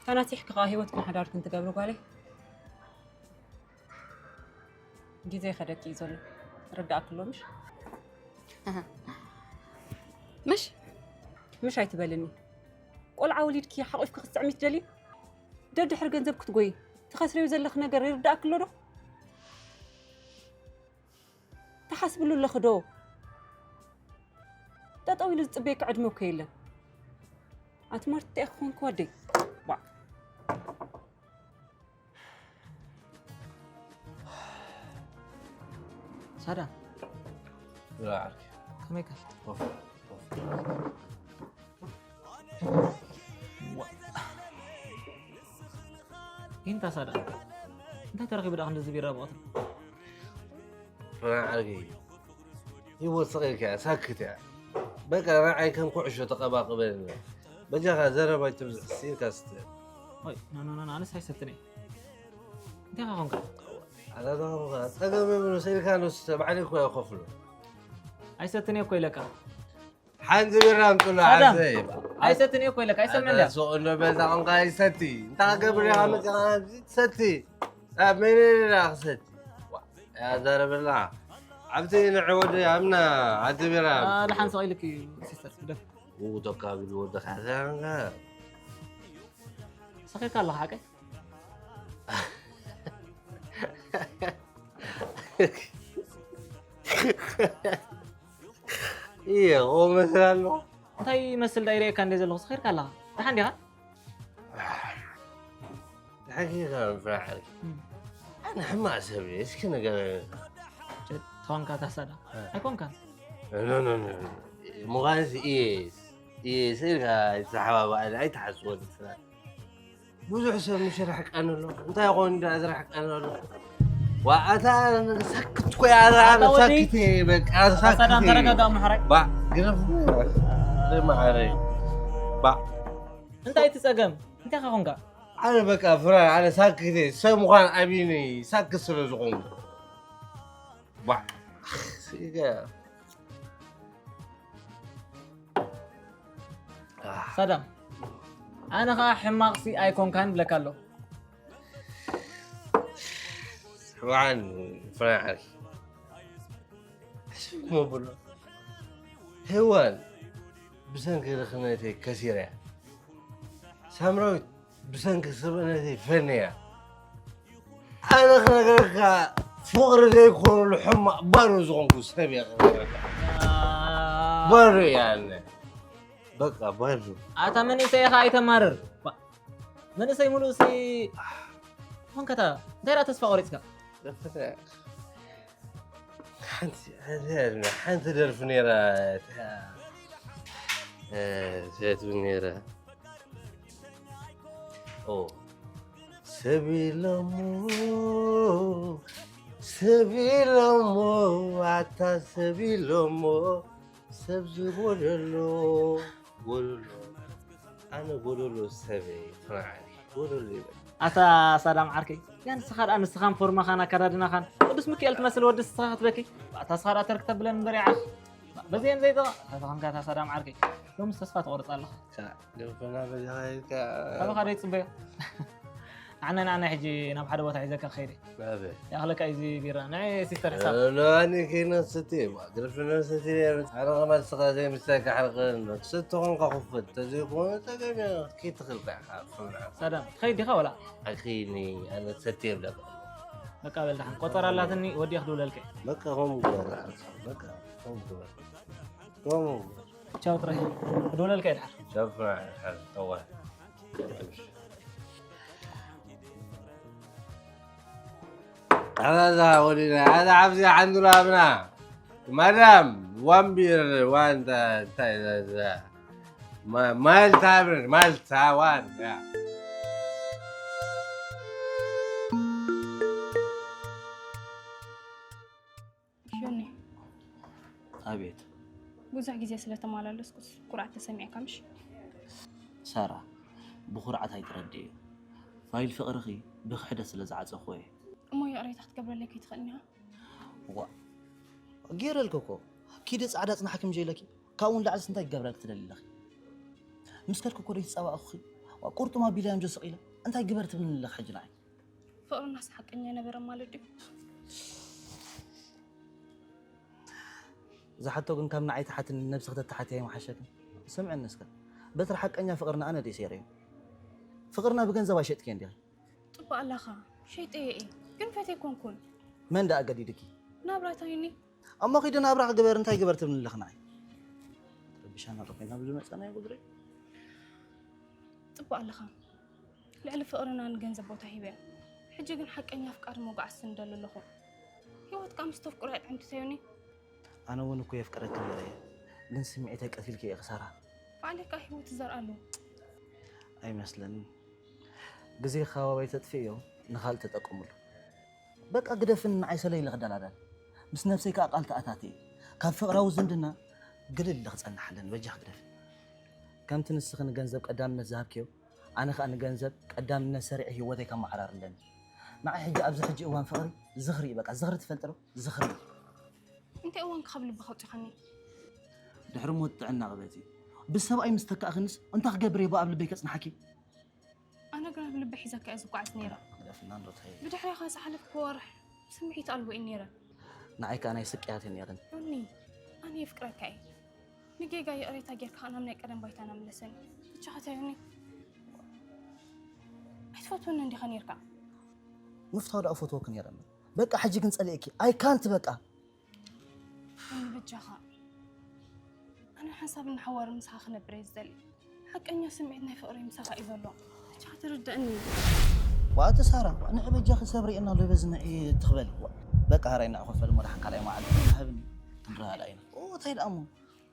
ተናሲሕኪ ከኣ ህይወትክን ሓዳርክን ትገብሪ ጓለይ። ግዜ ይኸደኪ እዩ ዘሎ። ርዳእኪ ኣሎ ምሽ? ምሽ? ምሽ ኣይትበልኒ። ቆልዓ ወሊድኪ ሓቂፍኪ ክትስዕሚ ትደልዪ? ደድሕሪ ገንዘብ ክትጎይ ትኸስርዮ ዘለኺ ነገር ይርዳእኪ ኣሎ ዶ? ትሓስብሉ ኣለኺ ዶ? ጠጠው ኢሉ ዝጽበየኪ ዕድመ እኮ የለን። ኣቲ ማርቲ እንታይ ኢኺ ኮንኪ ወደይ? ባ ሳዳ ዝረዓርክ ከመይ ካልክ? ኢንታ ሳዳ እንታይ ተረኺቡ ደኣ ክንድዚ ቢራ ብቕትሪ? ፍናን ዓርከይ፣ ህይወት ስቕ ኢልካ እያ፣ ሳክት እያ። በቃ ንዓይ ከም ኩዕሾ ተቐባቕበኒ። በጃኻ ዘረባ ኣይተብዝሕ፣ ስኢልካ ስተ። ኦይ፣ ኖ፣ ኖ፣ ኖ፣ ኖ፣ ኣነስ ኣይሰትን እየ። እንታይ ኻ ኾንካ? ኣታ ተኾንካ ጸገም የብሉ፣ ስኢልካ ንስተ፣ ባዕለይ እኮ እየ ከፍሎ። ኣይሰትን እየ እኮ ኢለካ። ሓንቲ ቢራ ኣምጡላ ሰላም። ዓርከይ። ኣይሰትን እየ እኮ ኢለካ። ኣይሰምዕ እንድያ። ሱቕ እንዶ በል፣ ታ ቖንቃ ይሰቲ። እንታይ ገብር ኢኻ መጺኻ ኣብዚ ትሰቲ? ኣብ መን ኢለ ክሰቲ? ዋ፣ ያዛረበላ። ኣብቲ ንዒ ወዲ ኣብና፣ ሓንቲ ቢራ። ደሓን ስቕ ኢልክ እዩ፣ ሲስተር። ግደፍ። ውቶካ ቢሉ ወዲ ካዛንጋ። ሰኺርካ ኣለኻ ሓቀይ? እየ፣ ኦ መስል ኣለኹ። እንታይ ይመስል ዳ ይርእየካ እንደ ዘለኹ? ሰኺርካ ኣለኻ? ደሓን ዲኻ? ሓቂኻ ፍራሕሪ። ኣነ ሕማቕ ሰብ እየ፣ እስኪ ንገረኒ። ተዋንካ ታሳዳ ኣይኮንካን። ኖ፣ ኖ፣ ኖ፣ ኖ። ምዃንስ እየ፣ እየ ስኢልካ ኣይተሓባባእን፣ ኣይተሓስቦን። ብዙሕ ሰብ ምሽ ርሕቀን ኣሎ። እንታይ ይኾን እንዳ ዝርሕቀን ኣሎ? ዋ፣ ኣታ ሳክት ኮይ፣ ኣታ ኣታ ወዲ። ሳክት እየ፣ በቃ ኣታ ሳክት ሰላም እየ። ተረጋጋ፣ እሞ ሕራይ። ባ፣ ግረፍ ማዕረ። ባ፣ እንታይ እቲ ጸገም? እንታይ ኻ ኾንካ? ኣነ በቃ ፍራ፣ ኣነ ሳክት እየ። ሰብ ምዃን ኣቢኒ ሳክት ስለ ዝኾንኩ። ባ፣ ሲጋ። ሳዳም፣ ኣነ ኸዓ ሕማቕሲ ኣይኮንካን ብለካ ኣለኹ። ስምዓኒ ፍናን ዓርከይ። ሕስብ እሞ ብሎ። ሄዋን ብሰንኪ ርኽነተይ ከሲራ እያ። ሳምራዊት ብሰንኪ ስብእነተይ ፈንያ። ኣነ ክነግረካ ፍቕሪ ዘይኮነሉ ሕማቕ ባዶ ዝኾንኩ ሰብ እየ ክነግረካ። ባዶ እየ ኣነ። በቃ ባዶ። ኣታ መንእሰይ ኢኻ ኣይተማርር። ባ-፣ መንእሰይ ሙሉእ ሲ ኾንከታ እንታይ ደኣ ተስፋ ቆሪጽካ? ሓንቲ ሓንቲ ሓንቲ ደርፊ ነይራ። እታ፣ እ፣ እዚኣ ትብል ነይራ። ኦ፣ ሰብ ኢሎሞ፣ ሰብ ኢሎሞ፣ ኣታ ሰብ ኢሎሞ፣ ሰብ ዝጎደሎ ጎደሎ። ኣነ ጎደሎ ሰብ እየ፣ ፍርዓት ጎደሎ ይበል። ኣታ ሳዳም ዓርከይ፣ ያ ንስኻ ደኣ ንስኻን ፎርማኻን ኣከዳድናኻን ቅዱስ ሚካኤል ትመስል ወዲ ንስኻ ክትበኪ። ኣታ ንስኻ ደኣ ተርክ ተብለን እምበር ይዓኽ። በዚአን ዘይጠ-፣ ኣታ ተኾንካ ኣታ ሳዳም ዓርከይ። ሎምስ ተስፋ ትቖርጽ ኣለኻ። ካ-፣ ደፈና በጃኻ ኢልካ። ካባኻ ዶ ይጽበዮ? ንዓና ንዓና ሕጂ ናብ ሓደ ቦታ ሒዘካ ክኸይድ እየ። ናበይ? ይኣኽለካ እዩ እዚ ቢራ። ንዒ ሲስተር ሕሳብ። ሎማኒ ከይነስቲ፣ ግርፊ ነስቲ፣ ኣነ ከማን ስኻ ዘይምስታይ ካሕርቕን፣ ክስቲ ኾንካ ክፉት፣ ተዘይኮነ ጸገም እያ፣ ከይትኽልካ ኢኻ፣ ፍምራ። ሳዳም፣ ትኸይድ ዲኻ ወላ? ኣይከይድኒ፣ ኣነ ሰቲ የብለካ። በቃ በል ደሓን፣ ቆጸራ ኣላትኒ፣ ወዲኣ ክድውለልካ እየ። በቃ ከምኡ ግበር፣ በቃ ከምኡ ግበር። ከምኡ ግበር። ቻው ጥራይ፣ ክድውለልካ እየ ደሓን። ቻው ፍምራ፣ ደሓን፣ ጠዋል። ኣዛ ወዲና ኣዛ ኣብዚ ሓንዱላ ኣብና ማዳም ዋንቢር ዋንታ እንታይ ዘዛ ማልታ ብር ማልታ ዋን ያ ዮኒ፣ ኣቤት። ብዙሕ ግዜ ስለ ተመላለስኩስ ኩርዓት ተሰሚዕካ ምሽ? ሳራ፣ ብኹርዓት ኣይትረድእዮ። ፋይል ፍቕርኺ ብኽሕደት ስለ ዝዓጸኽዎ እየ። እሞ ይቕሬታ ክትገብረለይ ከይትኽእል እኒኻ? ዋእ፣ ገይረልኪ እኮ። ኪዲ ጻዕዳ ጽናሕኪ ምሽ ኢለኪ። ካብኡ ንላዕልስ እንታይ ክገብረልኪ ትደሊ ኣለኺ? ምስ ከድኩ እኮ ደይተጻባእኹኺ። ዋእ፣ ቁርጡም ኣቢለያ ምሽ ስቕ ኢለ። እንታይ ግበር ትብልኒ ኣለኺ ሕጂ ንዓይ? ፍቕርናስ ሓቀኛ ኣይነበረን ማለት ድዩ? ዝሓቶ ግን ካብ ንዓይ ትሓትኒ ንነብስኺ ተተሓትያ እዩ ምሓሸኪ። ስምዕኒ እስከ፣ በትሪ ሓቀኛ ፍቕርና ኣነ ድየ ሰይረዮ? ፍቕርና ብገንዘብ ኣይሸጥክዮን ዲኺ? ጽቡቕ ኣለኻ፣ ሸይጠዮ እየ፣ ግን ፈትየ ኣይኮንኩን። መን ደኣ ኣገዲዱኪ? ናብራ ተውኒ። እሞ ኺዲ ናብራኺ ግበሪ፣ እንታይ ግበር ትብልኒ ኣለኺ ንዓይ? ትረብሻና ዶ ኮይና ኣብዚ መጸናዮ ጉድሪ? ጽቡቕ ኣለኻ። ልዕሊ ፍቕርና ንገንዘብ ቦታ ሂበ። ሕጂ ግን ሓቀኛ ኣፍቃሪ መጓዕዝቲ ንደሊ ኣለኹ። ህይወት ከኣ ምስ ተፍቅሮ እያ ጥዕምቲ ተዮኒ። ኣነ እውን እኮ የፍቅረኪ እምበር እየ፣ ግን ስምዒተይ ቀቲልኪ ኢኺ ሳራ። ባዕለይ ከኣ ህይወት እዘርኣሉ። ኣይመስለንን። ግዜኺ ካብ ኣባይ ተጥፍእዮ ንኻልእ ተጠቀምሉ። በቃ ግደፍኒ፣ ንዓይ ሰለ ኢለ ክደላደል። ምስ ነብሰይ ከዓ ቃል ተኣታትየ። ካብ ፍቕራዊ ዝምድና ግልል ኢለ ክጸንሕ ኣለኒ፣ በጃኺ ግደፊ። ከምቲ ንስኺ ንገንዘብ ቀዳምነት ዝሃብክዮ፣ ኣነ ከዓ ንገንዘብ ቀዳምነት ሰሪዐ ህይወተይ ከመዓራር ኣለኒ። ንዓይ ሕጂ ኣብዚ ሕጂ እዋን ፍቕሪ ዝኽሪ እዩ፣ በቃ ዝኽሪ ትፈልጢ ዶ? ዝኽሪ። እንታይ እዋን ካብ ልቢ ከውፅኻኒ? ድሕሪ ሞት ጥዕና ቅበጺ። ብሰብኣይ ምስ ተካእኽንስ እንታይ ክገብር እየ ብኣብ ልበይ ከጽንሓኪ? ኣነ ግን ኣብ ልበይ ሒዘካ እየ ዝጓዓዝ ነይረ። ግደፍና እንዶ ተይ። ብድሕሪኻ ዝሓለፍኩ ወርሕ ስምዒት ኣልቦ እየ ነይረ። ንዓይ ከኣ ናይ ስቅያት እየ ነይረን። ዮኒ፣ ኣነ የፍቅረካ እየ። ንጌጋ ይቕሬታ ጌርካ ናብ ናይ ቀደም ባይታና ምለሰኒ። ብቻኻ ተይ ዮኒ። ኣይትፈትወኒ እንዲኻ ነይርካ። ምፍታው ደኣ እፈትወኪ ነይረ እምበር። በቃ ሕጂ ግን ጸሊእኪ። I can't በቃ። ዮኒ በጃኻ። ኣነ ሓንሳብ ንሓዋሩ ምሳኻ ክነብር እየ ዝደሊ። ሓቀኛ ስምዒት ናይ ፍቕሪ ምሳኻ እዩ ዘሎ። ብቻኻ ተረዳእኒ። ዋእቲ ሳራ፣ ንዕ በጃኺ ሰብ ርእየና ኣሎ በዚ ንዒ ትኽበል። በቃ ሃራይ ንዕ ኮፈል ሞ ደሓን ካልኣይ መዓልቲ ሃብኒ። ክንረኣላ ኢና። ኦ፣ እንታይ ደኣ እሞ?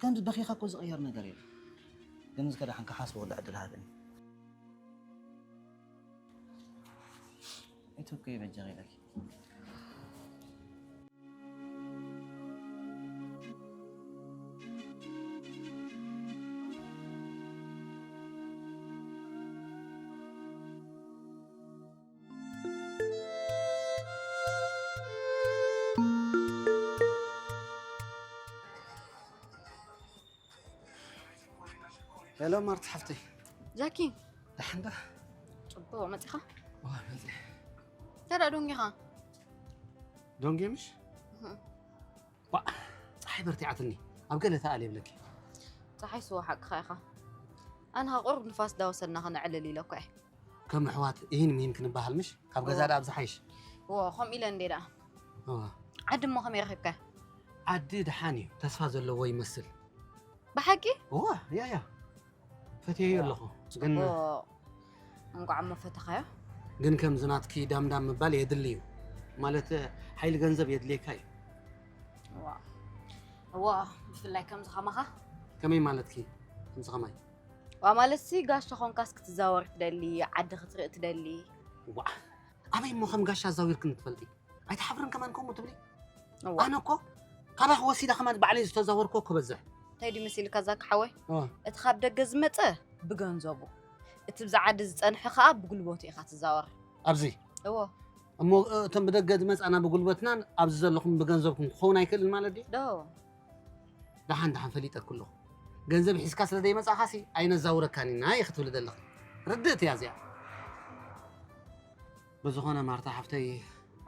ከምዚ በኺኻ እኮ ዝቕየር ነገር የለን። ግን እዚ ከደሓን ክሓስቦ ወላ ዕድል ሃብኒ። It's okay በጃኺ ኢለኪ። ሄሎ ማርታ ሓፍተይ። ጃኪ። ደሓን ዶ? ጽቡቕ መጺኻ? ዋ፣ መጺ። እንታይ ደኣ ዶንጊኻ? ዶንጌ ምሽ? እህ። ዋ፣ ጸሓይ በርቲዓትኒ። ኣብ ገለ ተኣልየ ብለኪ። ጸሓይ ስዋ ሓቅኻ ኢኻ። ኣነ ኸኣ ቁሩብ ንፋስ ዳወሰና ኸነዕልል ኢለ እኮ እየ። ከም ኣሕዋት እሂን ምሂን ክንበሃል ምሽ? ካብ ገዛ እወ። ደኣ ኣብ ዝሓይሽ። እወ፣ ከምኡ ኢለ እንዴ ደኣ። እወ። ዓዲ እሞ ከመይ ረኺብካያ? ዓዲ ደሓን እዩ። ተስፋ ዘለዎ ይመስል። ብሓቂ? እወ፣ ያ፣ ያ። ፈትየዮ ኣለኹ። ግን ጽቡቕ። እንቋዕ እሞ ፈተኻዮ። ግን ከምዚ ናትኪ ዳምዳም ምባል የድሊ እዩ። ማለት፣ ሓይሊ ገንዘብ የድልየካ እዩ። እዋ። እዋ፣ ብፍላይ ከምዚ ከማኻ። ከመይ ማለትኪ? ከምዚ ከማይ? ዋ፣ ማለትሲ ጋሻ ኾንካስ ክትዛወር ትደሊ፣ ዓዲ ክትርኢ ትደሊ። ዋ፣ ኣበይ እሞ ከም ጋሻ ኣዛዊርክኒ ትፈልጢ? ኣይትሓፍርን ከማን ከምኡ ትብሊ? እዋ። ኣነ እኮ ካባኺ ወሲደ ከማን ባዕለይ ዝተዛወርኩ እኮ በዝሕ። እንታይ ድዩ መሲልካ ዛኪ ሓወይ? እዋ። እቲ ካብ ደገ ዝመጸ ብገንዘቡ፣ እቲ ብዛ ዓዲ ዝጸንሐ ከኣ ብጉልበቱ ኢኻ ትዛወር። ኣብዚ? እዎ። እሞ፣ እ፣ እቶም ብደገ ዝመጻና ብጉልበትናን ኣብዚ ዘለኹም ብገንዘብኩም ክኸውን ኣይክእልን ማለት ድዩ? ዶ። ደሓን ደሓን ፈሊጠኩ ኣለኹ። ገንዘብ ሒዝካ ስለ ዘይመጻኻሲ ኣይነዛውረካን ኢና እየ ክትብሊ ዘለኺ። ርድእቲ እያ እዚኣ። ብዝኾነ ማርታ ሓፍተይ፣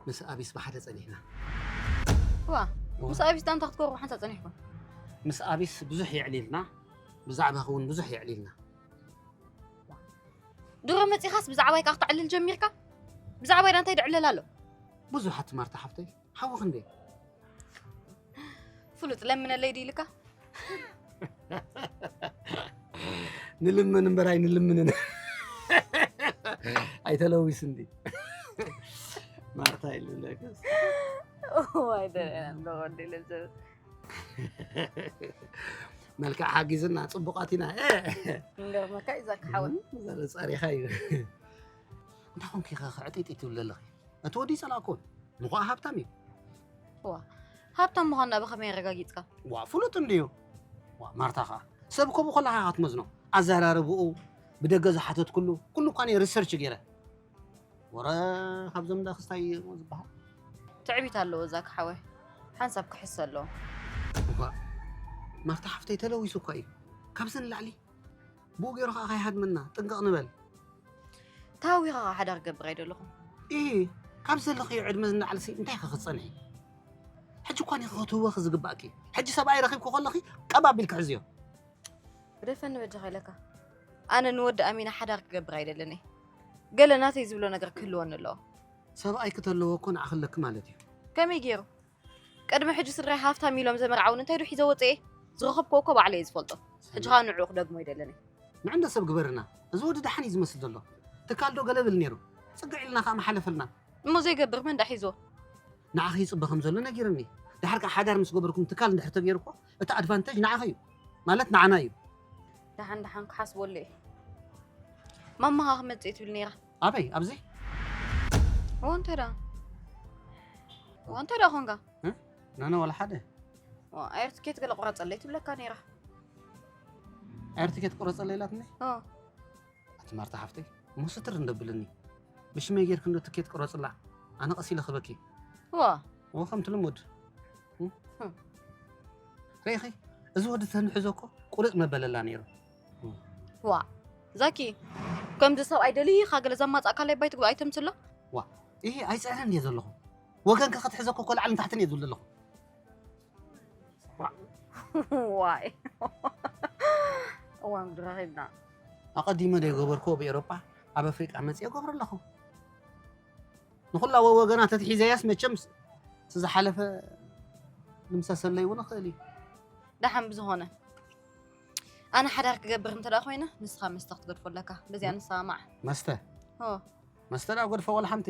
ምስ ኣቢስ ብሓደ ጸኒሕና። እዋ፣ እዋ። ምስ ኣቢስ ዳንታ ክትኮርቡ ሓንሳብ ጸኒሕኩም? ምስ ኣቢስ ብዙሕ የዕሊልና፣ ብዛዕባኺ እውን ብዙሕ የዕሊልና። ድሮ መጺኻስ ብዛዕባይ ከኣ ክተዕልል ጀሚርካ? ብዛዕባይ ዳንታይ ድዕለል ኣሎ? ብዙሓት ማርታ ሓፍተይ፣ ሓዊ ክንደይ? ፍሉጥ ለምነለይ ድዩ ኢልካ? ንልምን እምበር ኣይንልምንን። ኣይተለዊስ እንዲ። ማርታ ይልለክስ። እዋይ፣ ደህና እንዶ ወዲ ለዘብ። መልክዕ ሓጊዝና ጽቡቓት ኢና። እንገርመካ እዩ ዛኪ ሓወይ። እም፣ ዘረ ጸሪኻ እዩ። እንታይ ኮንኪ ኢኻ ክዕጢጢ ትብሊ ዘለኺ? እቲ ወዲ ይጸላእኩን። ምዃ ሃብታም እዩ። ዋ፣ ሃብታም ምዃንና ብኸመይ ኣረጋጊጽካ? ዋ፣ ፍሉጥ እንድዩ። ዋ፣ ማርታ ኸኣ ሰብ ከምኡ ከለኻ ኢኻ ትመዝኖ። ኣዘራርብኡ፣ ብደገ ዝሓተትኩሉ፣ ኩሉ እኳ እኔ ሪሰርች ገይረ። ወረ ካብዞም እንዳ ክስታይ እሞ ዝበሃል። ትዕቢት ኣለዎ ዛኪ ሓወይ። ሓንሳብ ክሕስ ኣለዎ። እኳ ማርታ ሓፍተይ ተለዊሱ እኳ እዩ። ካብዚ ንላዕሊ ብኡ ገይሩ ኸዓ ከይሃድመና ጥንቅቕ ንበል። ተሃዊኻ ኸዓ ሓዳር ክገብር ኣይደለኹን። ኢሂ፣ ካብ ዘለኽዮ ዕድመ ንላዕልሲ እንታይ ኢኺ ክትጸንሒ? ሕጂ እኳ እኒኺ ክትህወኺ ዝግባእኪ። ሕጂ ሰብኣይ ረኺብኪ ከለኺ ቀብ ኣቢልኪ ሕዝዮ። ግደፈኒ በጃኻ ኢለካ። ኣነ ንወዲ ኣሚነ ሓዳር ክገብር ኣይደልን እየ። ገለ ናተይ ዝብሎ ነገር ክህልወኒ ኣለዎ። ሰብኣይኪ ተለዎ እኮ ንዓኺ ኣለኪ ማለት እዩ። ከመይ ገይሩ? ቅድሚ ሕጂ ስድራይ ሃፍታም ኢሎም ዘመርዓውኒ እንታይ ዶ ሒዘ ወፅኤ? ዝረኸብክዎ እኮ ባዕለይ እየ ዝፈልጦ። ሕጂ ኸዓ ንዕኡ ክደግሞ ኣይደልን እየ። ንዕንዶ ሰብ ግበርና። እዚ ወዲ ደሓን እዩ ዝመስል ዘሎ። ትካል ዶ ገለ ብል ነይሩ። ፅግዕ ኢልና ኸዓ ምሓለፈልና። እሞ ዘይገብር መን ደኣ ሒዝዎ? ንዓኺ ይፅበ ከም ዘሎ ነጊርኒ። ደሓር ከዓ ሓዳር ምስ ገበርኩም ትካል እንድሕር ተገይሩ እኮ እቲ ኣድቫንተጅ ንዓኺ እዩ። ማለት ንዓና እዩ። ደሓን ደሓን ክሓስበሉ እየ። ማማ ኸዓ ክመፅእ እዩ ትብል ነይራ። ኣበይ? ኣብዚ? እዎ፣ እንታይ ደኣ? እዎ፣ እንታይ ደኣ ኾንካ? እ? ናና ዋላ ሓደ። ኣየር ትኬት ገለ ቁረፀለይ ትብለካ ነይራ። ኣየር ትኬት ቁረፀለይ ኢላትኒ። ኦ ኣቲ ማርታ ሓፍተይ፣ እሞ ስትር እንደብልኒ። ብሽመይ ጌርክ እንዶ ትኬት ቁረፅላ፣ ኣነ ቀስ ኢለ ክበኪ። ዋ እሞ ከምቲ ልሙድ። እም? ርኢኺ፣ እዚ ወዲ ተንሕዞ እኮ ቁርፅ መበለላ ነይሩ። ዋ ዛኪ፣ ከምዚ ሰብኣይ ደልይኻ ገለ ዘማፃእካለይ ባይ ትግባ ኣይተምስሎ። ዋ፣ ይሄ ኣይፅዕርን እየ ዘለኹ። ወገንካ ክትሕዘ እኮ እኮ ላዕልን ታሕትን እየ ዝብል ዘለኹ። ዋይ እዋን ድረኺብና ኣቐዲመ ዘይገበርክዎ ብኤሮጳ ኣብ ኣፍሪቃ መፅየ ገብሮ ኣለኹ። ንኹላ ወገና ተትሒዘያስ መቸም እቲ ዝሓለፈ ንምሰሰለይ እውን እኽእል እዩ። ደሓን ብዝኾነ ኣነ ሓዳር ክገብር እንተ ደኣ ኮይነ ንስኻ መስተ ክትገድፎ ኣለካ። በዚኣ ንሰማማዕ። መስተ ኦ መስተ ደኣ ጎድፎ ወላ ሓንቲ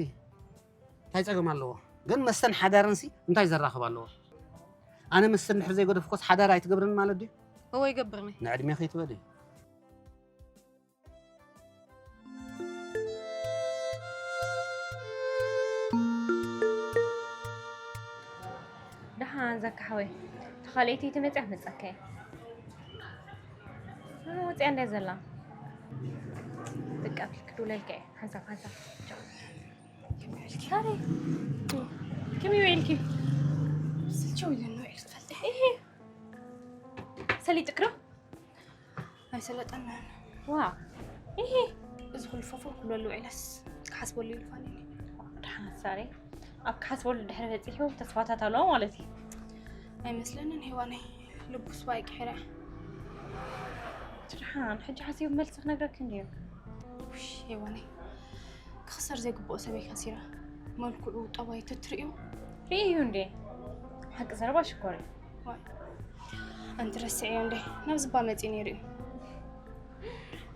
እንታይ ጸገም ኣለዎ? ግን መስተን ሓዳርንሲ እንታይ ዘራኽብ ኣለዎ? ኣነ መስተ እንድሕር ዘይገደፍኮስ ሓዳር ኣይትገብርን ማለት ድዩ? እወ ይገብርኒ። ንዕድሜ ከይትበሊ። ደሓን ዘካ ሓወይ፣ ተኻልኤቲ ተመፅያ መፀከ ወፅያ እንዳ ዘላ በቃ ክድውለልከ ሓንሳብ ሓንሳብ ቻው። ከመይ ውዒልኪ? ስልችው ኢለኒ ውዒሉ ትፈልጢ። ሰሊጥክዶ? ኣይሰለጠናን። ዋ ይሄ እዚ ኩሉ ፈፈው ክብለሉ ውዒለስ ክሓስበሉ ኢሉ ፋኒኒ። ደሓን ሳሪ ኣብ ክሓስበሉ ድሕሪ በፂሑ ተስፋታት ኣለዎ ማለት እዩ። ኣይመስለንን ሄዋነይ፣ ልቡስ ባይ ቅሒረ። ደሓን ሕጂ ሓሲቡ መልሲ ክነግረኪ እንድዩ። ውሽ ሄዋነይ፣ ክኽሰር ዘይግብኦ ሰበይ ከሲራ። መልክዑ ጠባይ ተትርእዩ ርእዩ እንዴ ሓቂ ዘረባ ሽኮር እዩ። ዋይ ኣንቲ ረስዕዮ እንዴ፣ ናብ ዝባ መፂ ነይሩ እዩ።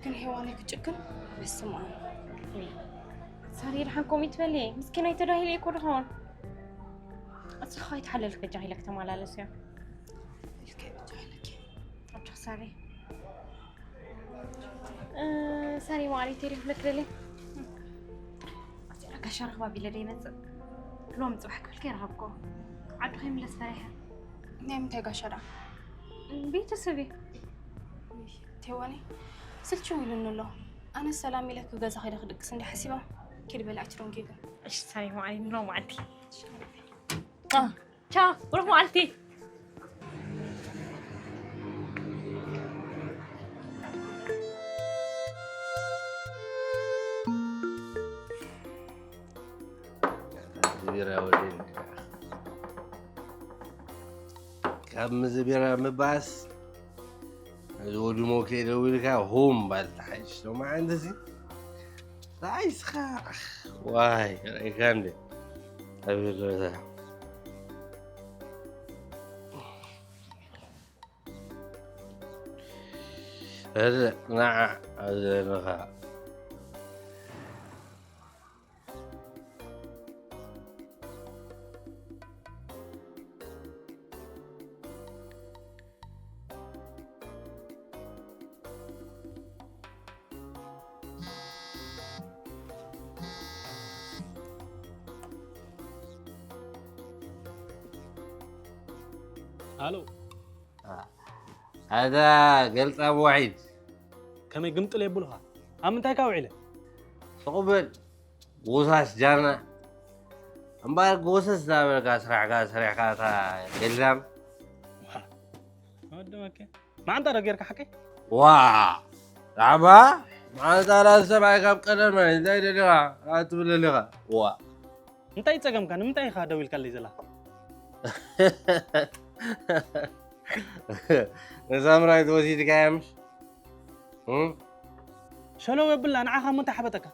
ግን ሄዋነይ ክጭክን በስመ ኣብ። ሳሪ ደሓን ከምኡ ትበሊ ምስኪናይ ተዳሂለ እኮ ድኸውን። እስኻ ኣይትሓለልክ በጃ ኢለ ክተመላለስ እዮ። ኢልከ ብቻ ኢለኪ። ኣጆኽ ሳሪ። እ፣ ሳሪ ማዕረይ ቴዲ ክብለክ ደልየ። ኣስቴራ ጋሻ ረኽባ ቢለ ዶ ይመጽእ? ሎም ጽባሕ ክብልከ ይረኸብኮ። ዓዱ ከይምለስ ፈሪሐ። ናይ ምንታይ ጋሻ ደኣ? ቤተሰብ እዩ። ቴዋኒ ስልችው ኢሉኒ ኣሎ። ኣነ ሰላም ኢለ ክገዛ ከይደ ክድቅስ እንዲ ሓሲባ ኪድ በላዕ ትሮንጌጋ። እሺ ሳሪ ማዕረይ ንሎም መዓልቲ። ቻው፣ ብሩኽ መዓልቲ። ዝቢራ ወደይ ካብ ምዝቢራ ምባስ እዚ ወዲ ሞኬ ደዊልካ ሆም ባል ተሓይሽ ሎማዓንቲ እዚ ራእይስኻ ዋይ ራእይካ እንደ ኣቤት ደረታ ናዓ ዘለኻ ኣሎ ኣታ ገልጣ ዋሒድ ከመይ ግምጥል የብሉኻ ኣብ ምንታይ ካ ውዒለ ስቕ በል ጎሳስ ጃና እምበኣር ጎሰስ ዳበልካ ስራሕካ ሰሪሕካ እታ ገልዳም ወድመከ ማዓንጣ ዶ ጌርካ ሓቀይ ዋ ላዕባ ማዓንጣ ራስ ሰብኣይ ካብ ቀደም እንታይ ደሊኻ ኣትብል ደሊኻ ዋ እንታይ ጸገምካ ንምንታይ ኢኻ ደው ኢልካለይ ዘላ ንሳምራዊት ወሲድካያ ምሽ ሸለው የብላ ንዓኻ እሞ እንታይ ሓበጠካ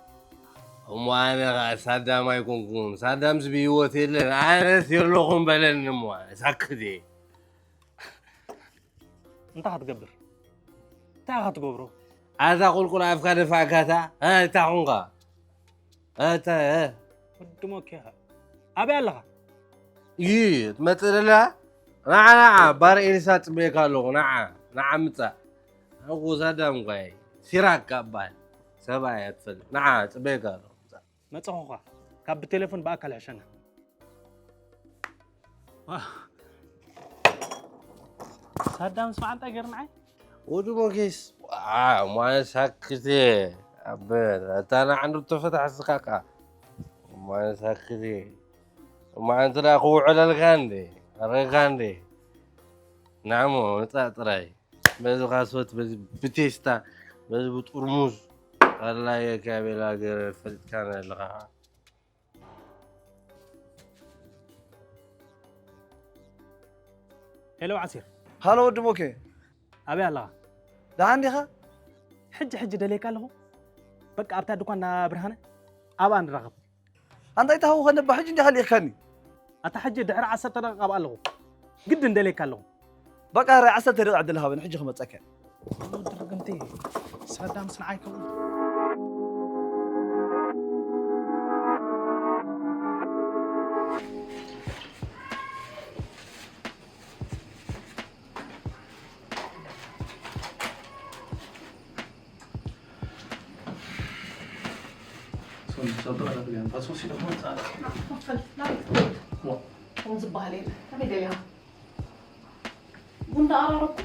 እሞ ኣነ ኸዓ ሳዳም ኣይኮንኩን ሳዳምስ ብህይወት የለን ኣነስ የለኹም በለኒ እሞ ሳክት እንታይ ክትገብር እንታይ ኢኻ ትገብሮ ኣታ ቁልቁል ኣፍካ ደፋእካታ እንታይ ኹንካ ኣታ ወዲ ሞኬኻ ኣበይ ኣለኻ ይህ ትመፅእ ደላ ንዓ ንዓ ባር ኤልሳ ፅበየካ ኣለኹ ንዓ ንዓ ምፃእ ኣጎዛ ዳምጓይ ሲራክ ካብ በሃል ሰብኣይ ኣትፈልጥ ንዓ ፅበየካ ኣለኹ ምፃእ መፀኹኻ ካብ ብቴሌፎን ብኣካል ሕሸና ዋ፣ ታዳም ስማዕ እንታይ ገርናዓይ? ወዲ ሞኬስ። እሞ ኣነ ሳክቴ። ኣበ ኣታ ንዓንዱ ተፈታሕ ስኻካ። እሞ ኣነ ሳክቴ። እሞ ኣንተ ደኣ ክውዕለልካ እንዴ? ኣረካ እንዴ? ናሞ ምጻእ ጥራይ። በዚ ካሶት፣ በዚ ብቴስታ፣ በዚ ብጥርሙዝ። ኣላየ ካቤላ ገረ ፈሊጥካ ኣለኻ። ሄሎ ዓሲር። ሃሎ ወዲ ሞኬ። ኣበይ ኣለኻ? ደሓን ዲኻ? ሕጂ ሕጂ ደልየካ ኣለኹ። በቃ ኣብታ ድኳን ና ብርሃነ ኣብኣ ንራኸብ። ኣንታ ኣይትሃውኸኒ እባ፣ ሕጂ እንዲኻ ልኢኽካኒ። ኣታ ሕጂ ድሕሪ ዓሰርተ ደቂቕ ኣብኣ ኣለኹ። ግድን ደልየካ ኣለኹ። በቃ ራይ ዓሰርተ ደቂቕ ዕድል ሃበኒ፣ ሕጂ ክመጸካ እየ። ወዲ ርግምቲ፣ ሳዳምስ ንዓይ ከምኡ። ከም ዝበሃል የለ ኣበይ ደሊኻ ቡንዳ ኣራረብኩ።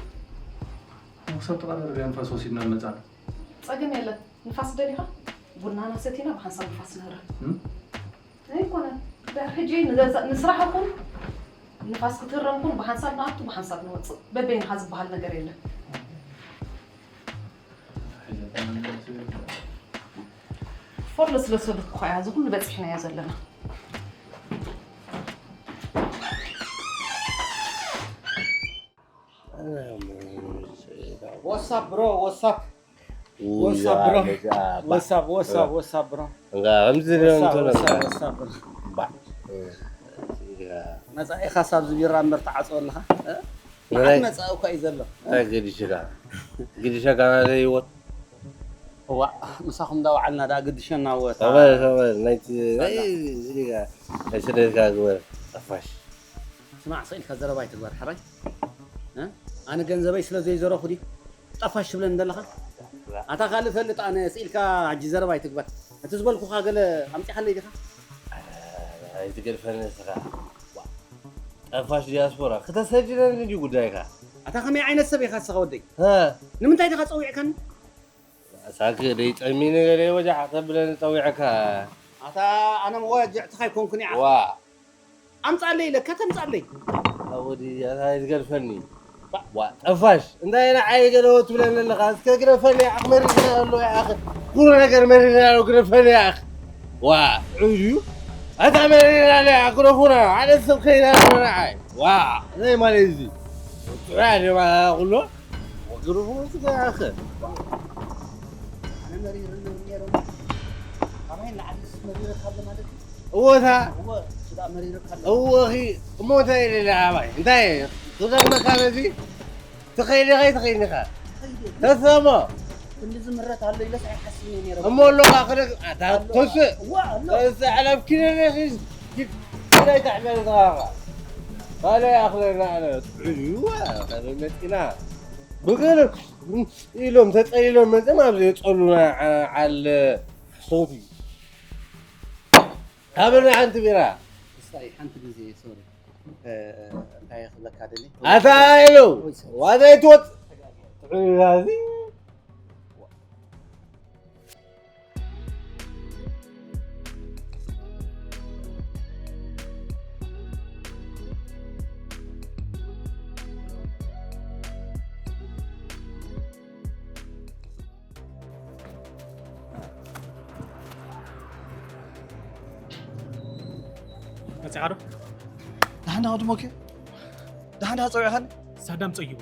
መክሰብ ተቐዳደር ቢያ ንፋስ ወሲድና መጻና። ጸገም የለን። ንፋስ ደሊኻ ቡናና ሰቲና ብሓንሳብ ንፋስ ንህረም። እም? ኣይኮነን። ድሕሪ ሕጂ ንገዛእ ንስራሕ ይኹን ንፋስ ክትህረም ኩን ብሓንሳብ ንኣቱ ብሓንሳብ ንወጽእ። በበይንኻ ዝበሃል ነገር የለን። ፎርሎ ስለ ሰዱት እኮ እያ እዚ ኩሉ በጺሕናዮ ዘለና። What's up, bro? What's up? What's up, bro? What's up? What's up? What's up, bro? What's up? What's up, bro? መጻኢኻ ሳብ ዝቢራ እምበር ተዓጽወ ኣለኻ። መዓት መጻኢ እኳ እዩ ዘሎ። እንታይ ገዲሽካ? ገዲሸካ ናተይ ህይወት። እዋ ምሳኹም እንዳወዓልና ደኣ ገዲሸና ወታ። ተበል፣ ተበል፣ ናይቲ፣ ናይ፣ እዚጋ፣ ናይ ስደትካ ግበር። ጠፋሽ። ስማዕ፣ ስቕ ኢልካ ዘረባ ኣይትግበር፣ ሕራይ። እ? ኣነ ገንዘበይ ስለ ዘይዘረኹ ድዩ? ጠፋሽ ትብለኒ ዘለኻ? ኣታ ካልእ ፈልጥ፣ ኣነ ስቕ ኢልካ ሕጂ ዘረባ ኣይትግበር። እቲ ዝበልኩኻ ገለ ኣምጺኻለይ ዲኻ? ኣይትገድፈኒ ንስኻ። ጠፋሽ ዲያስፖራ፣ ክተሰጅነኒ ድዩ ጉዳይካ? ኣታ ከመይ ዓይነት ሰብ ኢኻ ንስኻ ወደይ? ሀ? ንምንታይ ዲኻ ጸዊዕካኒ? ሳክ ደይ ጠሚኒ ገለ ወጃዕ ተብለኒ ጸዊዕካ። ኣታ ኣነ መዋጅዕትኻ ኣይኮንኩን እየ። ዋ። ኣምጻለይ ኢለካ ተምጻለይ። ኣወዲ ኣታ ይትገድፈኒ። ዋ ጠፋሽ እንታይ ንዓይ ገለ ትብለኒ ኣለኻ? እስከ ግደፈኒ ኣኽ መሪርና ኣሎ ኣኽ ኩሉ ነገር መሪርና ኣሎ ግደፈኒ ኣኽ። ዋ ዕዩ ኣታ መሪርና ኣሎ ኣኽ ግደፉና ሓደ ሰብ ከይና ኣሎ ንዓይ። ዋ እንታይ ማለት እዚ? ጥዑይ ድማ ኩሎ ወግርፉ ስጋ ኣኸ ኣነ መሪርኒ ነይሮም ካባይ ንዓዲ መሪርካ ኣሎ ማለት እዩ። እወታ እወ ስጋ መሪርካ ኣሎ እወኺ እሞ እንታይ ኢለ ኣባይ እንታይ ክገርመካ ነዚ ትኸይዲ ኸይ ትኸይድኒኻ ተሰሞ ክንዲ ዝምረት ኣሎ ኢለስ ኣይሓስብን እየ ነይረ እሞ ኣለኻ ክደ ኣታ ተስእ እወ ኣሎ ተስእ ሕለፍኪ ነለኺ ኪድ ኪድ ኣይተሕመልኻ ካልእ ኣኽለና ኣነ ጥዑይ እዩ ከመይ መፂና ብገለ ኢሎም ተፀሊሎም መፅም ኣብ ዘየፀሉና ዓለ ሰውቲ ሃበና ሓንቲ ቢራ እስታይ ሓንቲ ግዜ ሶሪ እንታይ ክብለካ ደሊ ኣታ ኢሉ ዋዘይ ትወፅ ጥዑይ ራዚ መጺኻ ዶ? ደሓን ዲኻ ወዲ ሞኬ? ደሓን ዲኻ ጸዊዕኻኒ? ሳዳም ጸጊቡ።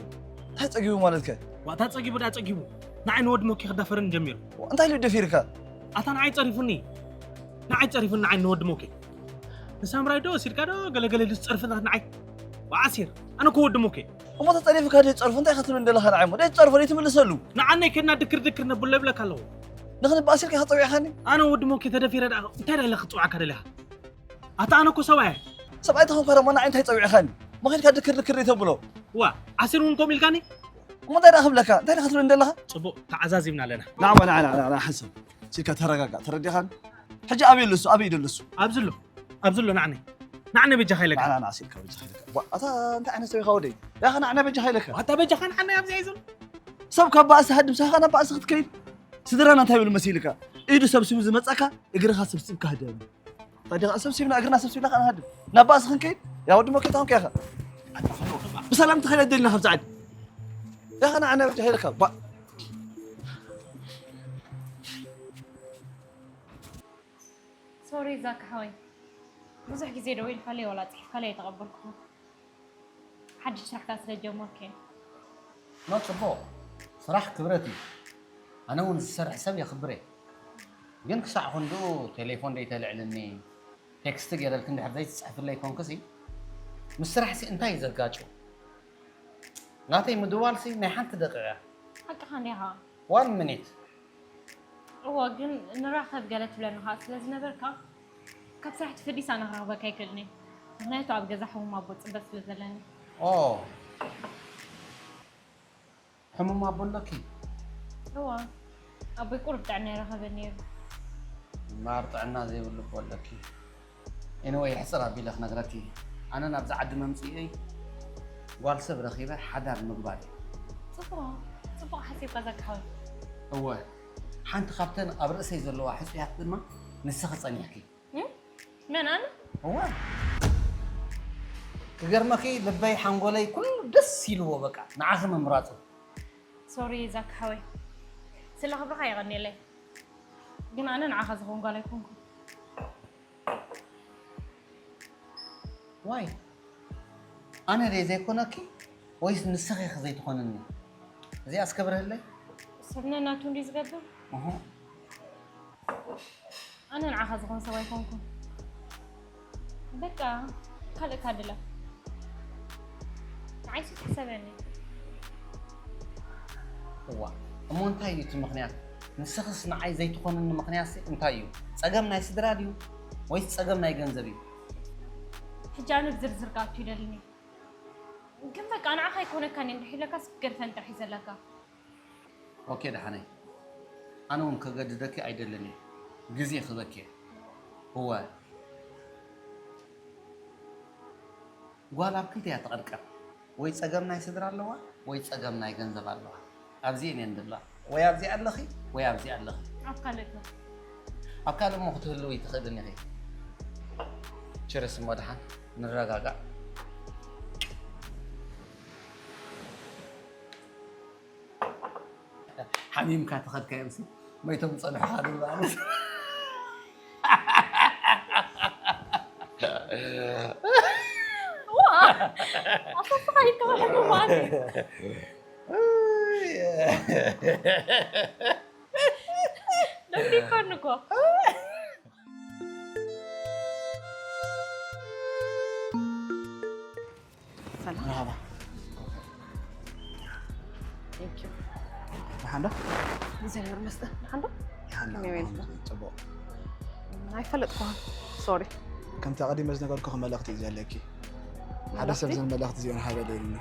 እንታይ ጸጊቡ ማለትከ? ዋእታ ጸጊቡ ደኣ ጸጊቡ። ንዓይ ንወዲ ሞኬ ክዳፈረኒ ጀሚሩ። እንታይ ኢሉ ደፊርካ? ኣታ ንዓይ ጸሪፉኒ። ንዓይ ጸሪፉኒ ንዓይ ንወዲ ሞኬ። ንሳምራይ ዶ ወሲድካ ዶ ገለገለ ኢሉ ዝጸርፍና ንዓይ። ወዓሲር ኣነ እኮ ወዲ ሞኬ። እሞ ተጸሪፉካ ደይ ጸርፉ እንታይ ክትብል እንደለኻ ንዓይ እሞ ደይ ትጸርፎ ደይ ትምልሰሉ። ንዓነይ ከድና ድክር ድክር ነብሎ ይብለካ ኣለኹ። ንኽንበኣሲር ከ ክጸውዕኻኒ? ኣነ ወዲ ሞኬ ተደፊረ ደኣ እንታይ ደኣ ኢለ ክጽውዓካ ደሊኻ? ኣታ ኣነ እኮ ሰብኣይ እየ። ሰብኣይ ተኾንካ ደሞ ንዓይ እንታይ ጸዊዕኻኒ? እሞ ኸድካ ድክር ድክር ደይ ተብሎ። ዋ ዓሲር እውን ከምኡ ኢልካኒ? እሞ እንታይ ደኣ ክብለካ? እንታይ ደኣ ክትብል እንደለኻ? ጽቡቕ ተዓዛዚብና ኣለና። ንዓ ንዓ ንዓ ንዓ ሓንሳብ። ሲልካ ተረጋጋእ ተረዲኻኒ? ሕጂ ኣበይ ኣሎ እሱ? ኣበይ ደሎ እሱ? ኣብዚ ኣሎ ኣብዚ ኣሎ ንዓነይ። ንዓነ በጃኻ ኢለካ። ንዓና ንዓስ ኢልካ በጃኻ ኢለካ። ዋ፣ ኣታ እንታይ ዓይነት ሰብ ኢኻ ወደይ? ያኸ ንዓና በጃኻ ኢለካ። ኣታ በጃኻ ንዓና ኣብዚ ኣይዞን። ሰብ ካብ ባእሲ ሃድም ሳኻ ናብ ባእሲ ክትከይድ። ስድራና እንታይ ይብሉ መሲልካ? ኢዱ ሰብሲቡ ዝመጻካ እግርኻ ሰብሲብካ ህደም። ታዲያ ሰብሲብና እግርና ሰብሲብና ከኣ ንሃድም። ናብ ባእሲ ክንከይድ? ያ ወዲ መከታ ሆንካ ኢኻ። ብሰላም ትኸይድ ደልና ካብዚ ዓዲ። ያኸ ንዓና በጃኻ ኢለካ። ባ ሶሪ ዛካ ሓወይ፣ ብዙሕ ግዜ ደዊልካለይ ዋላ ጽሒፍካለይ ኣይተቐበልኩኹን። ሓድሽ ስራሕ ከኣ ስለ ጀመርኩ እየ። ኖ ጽቡቕ፣ ስራሕ ክብረት እዩ። ኣነ እውን ዝሰርሕ ሰብ የኽብር እየ። ግን ክሳዕ ክንድኡ ቴሌፎን ደይተልዕልኒ፣ ቴክስቲ ገይረልኪ እንድሕር ዘይትጽሕፍለይ ኮንክሲ፣ ምስ ስራሕሲ እንታይ እዩ ዘጋጭው? ናተይ ምድዋልሲ ናይ ሓንቲ ደቂቕ እያ። ሓቅኻ እንዲኻ። ዋን ሚኒት። እወ፣ ግን ንራኸብ ገለ ትብለኒ ኸኣ ስለ ዝነበርካ፣ ካብ ስራሕ ተፈሊሰ ኣነ ክረኽበካ ኣይክእልን እየ። ምኽንያቱ ኣብ ገዛ ሕሙም ኣቦ ጽበ ስለ ዘለኒ። ኦ፣ ሕሙም ኣቦ ኣሎኪ? እወ፣ ኣቦይ ቁሩብ ጥዕና ኣይረኸበን ነይሩ። እምበኣር ጥዕና ዘይብሉ እኮ ኣሎኪ። ኤኒወይ፣ ሕጽር ኣቢለ ክነግረኪ፣ ኣነ ናብዚ ዓዲ መምጽኢየይ ጓል ሰብ ረኺበ ሓዳር ምግባር እዩ። ጽቡቕ፣ ጽቡቕ ሓሲብካ ዛካ ሓወይ። እወ፣ ሓንቲ ካብተን ኣብ ርእሰይ ዘለዋ ሕጹያት ድማ ንስኺ ጸኒሕኪ። እም? መን ኣነ? እወ፣ ክገርመኪ ልበይ ሓንጎለይ ኩሉ ደስ ኢልዎ በቃ ንዓኺ ምምራጹ። ሶሪ ዛካ ሓወይ፣ ስለ ክብርኻ የቐንየለይ። ግን ኣነ ንዓኻ ዝኾን ጓል ኣይኮንኩን። ዋይ ኣነ ድየ ዘይኮነኪ ወይስ ንስኺ ኢኺ ዘይትኾንኒ? እዚኣስ ከብርህለይ? ሰብ ነናቱ እንድዩ ዝገብር። እሁ። ኣነ ንዓኻ ዝኾን ሰብ ኣይኮንኩን። በቃ ካልእ ካድላ ንዓይሲ ትሕሰበኒ። እዋ እሞ እንታይ እዩ እቲ ምኽንያት? ንስኽስ ንዓይ ዘይትኾንኒ ምኽንያትሲ እንታይ እዩ? ጸገም ናይ ስድራ ድዩ ወይስ ጸገም ናይ ገንዘብ እዩ? ሕጂ ኣነ ብዝርዝር ክኣቱ ይደልኒ። ግን በቃ ንዓኻ ኣይኮነካን እንድሕር ኢለካስ ክትገድፈኒ ጥራሕ እዩ ዘለካ። ኦኬ ደሓነይ፣ ኣነ እውን ከገድደኪ ኣይደልን እየ፣ ግዜ ክበኪ እየ። እወ፣ ጓል ኣብ ክልተ እያ ትቕርቀር፣ ወይ ጸገም ናይ ስድራ ኣለዋ ወይ ጸገም ናይ ገንዘብ ኣለዋ። ኣብዚኤን እየን ዘለዋ፣ ወይ ኣብዚኣ ኣለኺ ወይ ኣብዚኣ ኣለኺ። ኣብ ካልእ ከ? ኣብ ካልእ እሞ ክትህልዊ ኣይትኽእልን ኢኺ። ችርስ እሞ ደሓን ንረጋጋእ። ሓሚምካ ተኸድካዮምሲ መይቶም ዝጸንሑ ሃዱ ማለት ዋ ኣፈፍኻ ይከባለሉ ማለት ደንዲኮን እኮ ሰላም። መርሃባ። Thank you። ደሓን ዶ? እግዚኣብሔር ይመስገን። ደሓን ዶ? ደሓን ዶ? ከመይ ውዒልካ? ጽቡቕ። ኣይፈለጥኩኻን። ሶሪ። ከምቲ ኣቐዲመ ዝነገርኩኺ መልእኽቲ እዩ ዘለኪ። ሓደ ሰብ መልእኽቲ? እዘን መልእኽቲ እዚኦን ሃበለይ ኢሉኒ።